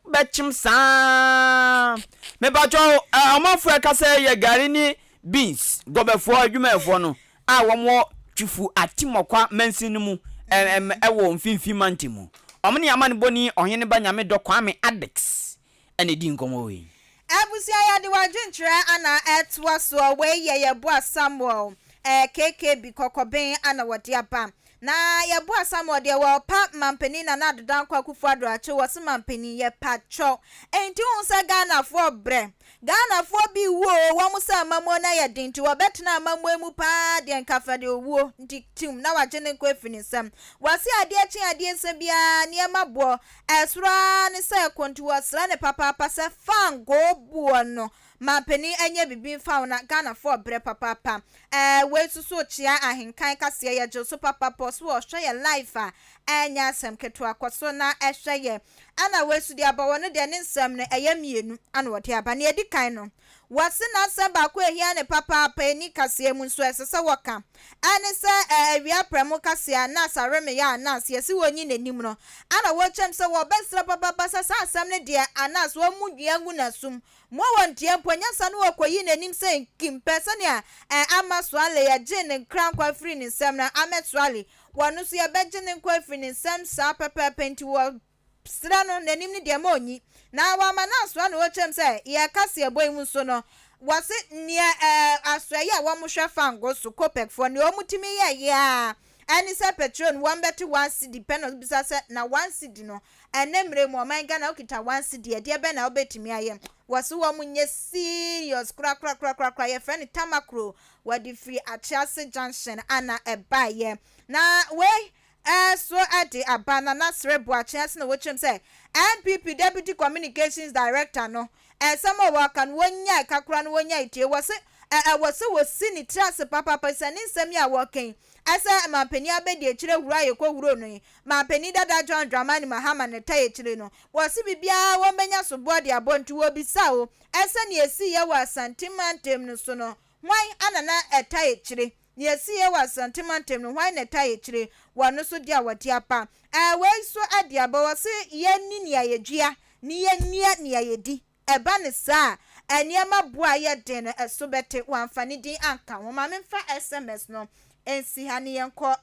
bɛkyem saa. Mepakyɛw ɔmanfoɔ a ɛka sɛ yɛ gari ne beans gɔbɛfoɔ adwumayɛfoɔ no a wɔn wɔ Twifu Atimɔkwa mansin no mu ɛwɔ mfinfin mantam mu. Wɔn ne amanebɔni Ɔheneba Nyamedɔ Kwame Addicks na ɛdii nkɔmmɔ wei. Abusua yɛde w'adwenkyerɛ ana ɛtoa soɔ wei yɛ Yeboah Samuel eh, KKB kɔkɔben ana wɔde aba na Yeboah Samuel deɛ wɔpa mampanin Nana Addo Dankwa Akufo Addo akyew wɔse mampanin yɛpa kyɛw enti wohu sɛ Ghanafoɔ brɛ Ghanafoɔ bi wu oo wɔn sɛ amamuo no ayɛ den nti wɔbɛtena amamuo mu paa deɛ nka fa deɛ owuo nti tim na wagye ne nkwa afiri ne nsam wɔse adeɛ kye adeɛ nsa biara nneɛma boɔ Ɛsoro ara ne sɛ ɛkɔ nti wɔsrɛ no papaapa sɛ fangoo boɔ no manpanin nyɛ biribi mfa ho na Ghanafoɔ brɛ papaapa. Ɛɛ wei nso so kyea ahenkan kaseɛ yɛgye wo so papaapa ɔse ɔhwɛ yɛ live a ɛnyɛ asɛm ketewa kɔ so na hwɛ yɛ. Ɛna wei nso deɛ aba wɔ no deɛ ne nsɛm no ɛyɛ mmienu ɛna ɔde aba. Nea ɛdi kan no Wɔse n'asɛm baako a ehia no papaapa ɛni kaseɛ mu nso ɛsɛ sɛ wɔka ɛne sɛ ɛ awia prɛmo kaseɛ a nurse aremeyɛ a nurse yɛse wɔnyi n'anim no ana wɔkyɛm sɛ wɔbɛsrɛ papaapa sɛ saa asɛm no deɛ a nurse wɔmmu dua ngu n'asom mo wɔntie mpo nyɛ sa no wɔkɔyi n'anim sɛ nkimpɛ sɛnea ɛ ama Suale yɛgyee ne nkra nkwa firii ne nsam no Ahmed Suale wɔno nso yɛbɛgye ne nkwa afiri ne nsam saa pɛpɛɛpɛ nti wɔ Serɛ no, n'anim no deɛ ma ɔnyi. Na wama no asoa no ɔkyerɛ mu sɛ, yɛreka seɛbɔ yi mu nso no, wɔse neɛ ɛɛ asoɛeɛ a wɔhwɛ fango so, Copec foɔ, neɛ wɔtumi yɛeɛ ara ɛne sɛ petrol no wɔbɛte one cedi pɛ na ɔbisa sɛ na one cedi no ɛnɛ mmerɛ mu ɔman Ghana wokita one cedi ɛdeɛ bɛn na wobɛtumi ayɛ? Wɔse wɔn nyɛ serious korakorakorakorakora yɛfrɛ no tamakro wɔde firi Akyease junction ana ɛbaeɛ na wei Ɛso de aba Nana Sere Boakye ase na wɔkyerɛm sɛ NPP Deputy Communications Director no nsɛm a wɔka no wɔnyae ka koraa na wɔnyae tie. Wɔse ɛwɔ sɛ wɔsi ne tiri ase papaapa esiane ne nsɛm yi a wɔka yi. Ɛsɛ manpanin abɛdiakyire huro a yɛkɔhuro no yi, manpanin dada John Dramani Mahama na ɛtae akyire no. Wɔse biribiara wɔbɛnya soboɔ de abɔ nti wɔbisa wo, ɛsɛ nea ɛsiiɛ wɔ Asante mantam no so no, hwan ana na ɛtae akyire? Nea ɛsiiɛ wɔ Asante mantam no, hwan na ɛtae akyire? Wɔn nso deɛ a wɔte apa. Ɛɛ wei nso de aba, wɔse yɛnni nea yɛdua ne yɛnnua nea yɛdi. Ɛba no saa a, nneɛma bo a ɛyɛ den no, ɛso bɛte. Wamfa ne din anka ho. Ma memfa SMS no nsi ha na yɛnkɔ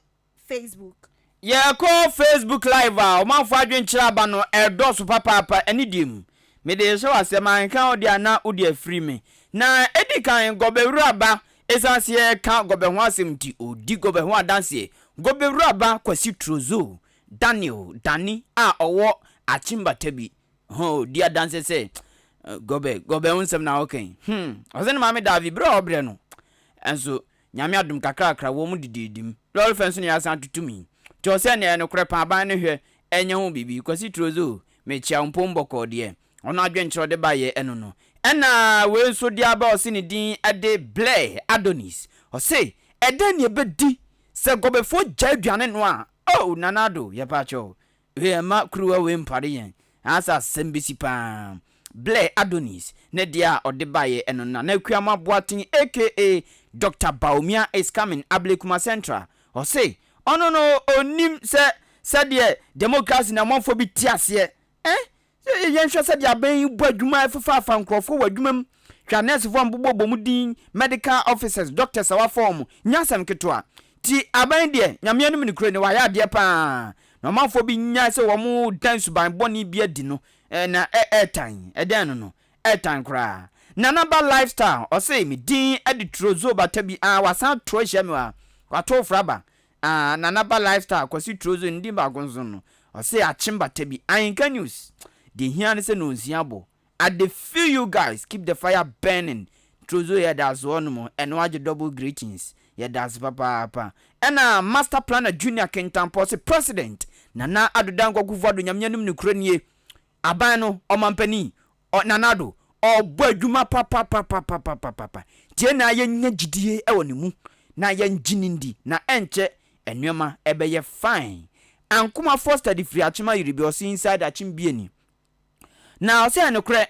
Facebook. Yɛkɔ Facebook live a, ɔmanfoɔ adwenkyerɛ aba no, ɛredɔɔso papaapa. Ɛne deɛ mu. Mede rehyɛ wo aseɛ, manka wo deɛ a na wode afiri me. Na ɛdi kan, Gɔbɛwura ba, ɛsiane sɛ yɛreka Gɔbɛ ho asɛm nti, ɔredi Gɔbɛ ho adanseɛ. Gɔbɛwura ba Kwasi Trozoh Daniel Dani a ɔwɔ Akyem-Batabi Ho di adanse sɛ gɔbɛ gɔbɛ ho nsɛm na ɔka yi. Hmm, ɔsɛ ne maame Davi berɛ a ɔbrɛ no. Ɛnso Nyame adom kakrakra wɔn mu didiidi mu. Lɔre fɛ nso na yɛasan atoto mu yi. Nti ɔsɛ nea ɛyɛ nokorɛ paa aban no hwɛ ɛnyɛ ho biribi. Kwasi Trozo, mekyia wo mpom bɔkɔɔ deɛ. Ɔno adwenkyerɛ ɔde baeɛ ɛno no. Ɛna wei nso de aba ɔse ne din de Blair Adonis. Ɔse ɛdɛn ne ɛbɛdi sɛ gɔbɛfoɔ gyae aduane noa a? Oh Nana Addo yɛpaakyɛw Wei ɛmma kuruwa wei mpare yɛn anaasɛ asɛm bɛsi paa. Blair Adonis ne deɛ a ɔde baeɛ ɛno no Nana Akuama Boateng aka Doctor Bawumia is coming Ablekuma Central ɔse ɔno no ɔnnim sɛ sɛdeɛ democracy no amanfoɔ bi te aseɛ eh Sɛ yɛnhwɛ sɛdeɛ abɛn yi bɔ adwuma ɛfefaafa nkorɔfoɔ wɔ adwuma mu, hwɛ anɛɛsefoɔ a wɔbobɔ wɔn din, medical officers, doctors a wɔafa wɔn, nyɛ asɛm ketewa. Nti aban yi deɛ, Nyame anim nokorɛ ni, wɔayɛ adeɛ pa ara. Na ɔmanfoɔ bi nyae sɛ wɔda nsuban bɔne bi adi no, na ɛɛtan, ɛdɛn no no, ɛɛtan koraa. Nana Ba Lifestyle, ɔse, me din de Trozo Batabi, ah, wasan ato ahyia me wɔ ha, wato fraba, Ah Nana ba lifestyle Kwasi Trozo ne din baako nso no ɔse akyem bata bi Ahenka news deɛ ehia ne sɛ nonsia bɔ I dey feel you guys keep the fire burning Trozo yɛda ase hɔ nom ɛno agye double greetings yɛda ase papaapa ɛna Master Planner Junior Kintampɔ ɔse President Nana Addo Dankwa Akufo Addo Nyame anim nokorɛ nie Aban no ɔmampanin ɔ Nana Addo ɔbɔ adwuma papapapapapapa nti yɛn nyinaa yɛnya gyidie wɔ ne mu na yɛngye no ndi na ɛnkyɛ nnoɔma ɛbɛyɛ fine. Ankoma Foster de firi Akyem Ayiribi ɔse inside Akyem Bieni na ɔse ɛnokorɛ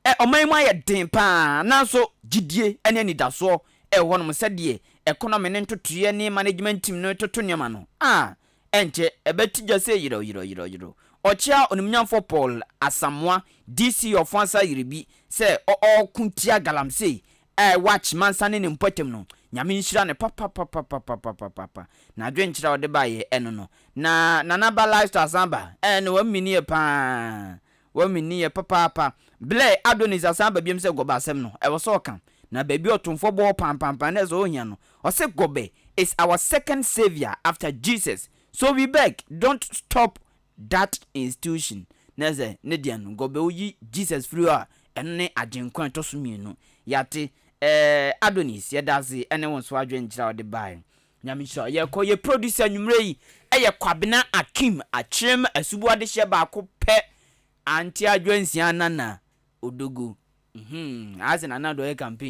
ɛ ɔman yi mu ayɛ den paa nanso gyidie ne anidasoɔ ɛwɔ hɔnom sɛdeɛ economy ne ntotoeɛ ne management team no toto nnoɔma no ah Ɛnkyɛ, ɛbɛte gya sɛ yerɛw yerɛw yerɛw yerɛw. Ɔkyea Onimnyamfoɔ Paul Asamoah, DC Ɔfoansa Yerebi, sɛ ɔ ɔɔko tia galamsey a ɛwɔ Akyemansa ne ne mpɔtam no. Nyame nhyira no papapapapapapapa. N'adwenkyerɛ a ɔde baeɛ ɛno no. Na Nana Ba Lifestyle san ba, ɛɛ no wamini yɛ paa. Wamini yɛ papaapa. Blair Adonis asan aba biom sɛ Gɔbɛ asɛm no, ɛwɔ sɛ ɔka. Na baabi a ɔtomfoɔ bɔ hɔ pampaampa na ɛsɛ ɔhia no, Ɔse Gɔbɛ is our second saviour after Jesus so we beg don't stop that institution na sɛ ne deɛ no Gɔbɛ woyi Jesus firi hɔ a ɛno ne agyenkwa ɛtɔ so mienu yɛate eh Adonis yɛdase ɛne wo nso adwenkyerɛ a wode bae Nyame nhyira wo yɛkɔ yɛ producer anwummerɛ yi ɛyɛ Kwabena Akim Akyerem Asuboa adehyeɛ baako pɛ Auntie Adwoa Nsia Nana Odogo mm ayɛ sɛ Nana Addo ɔyɛ campaign.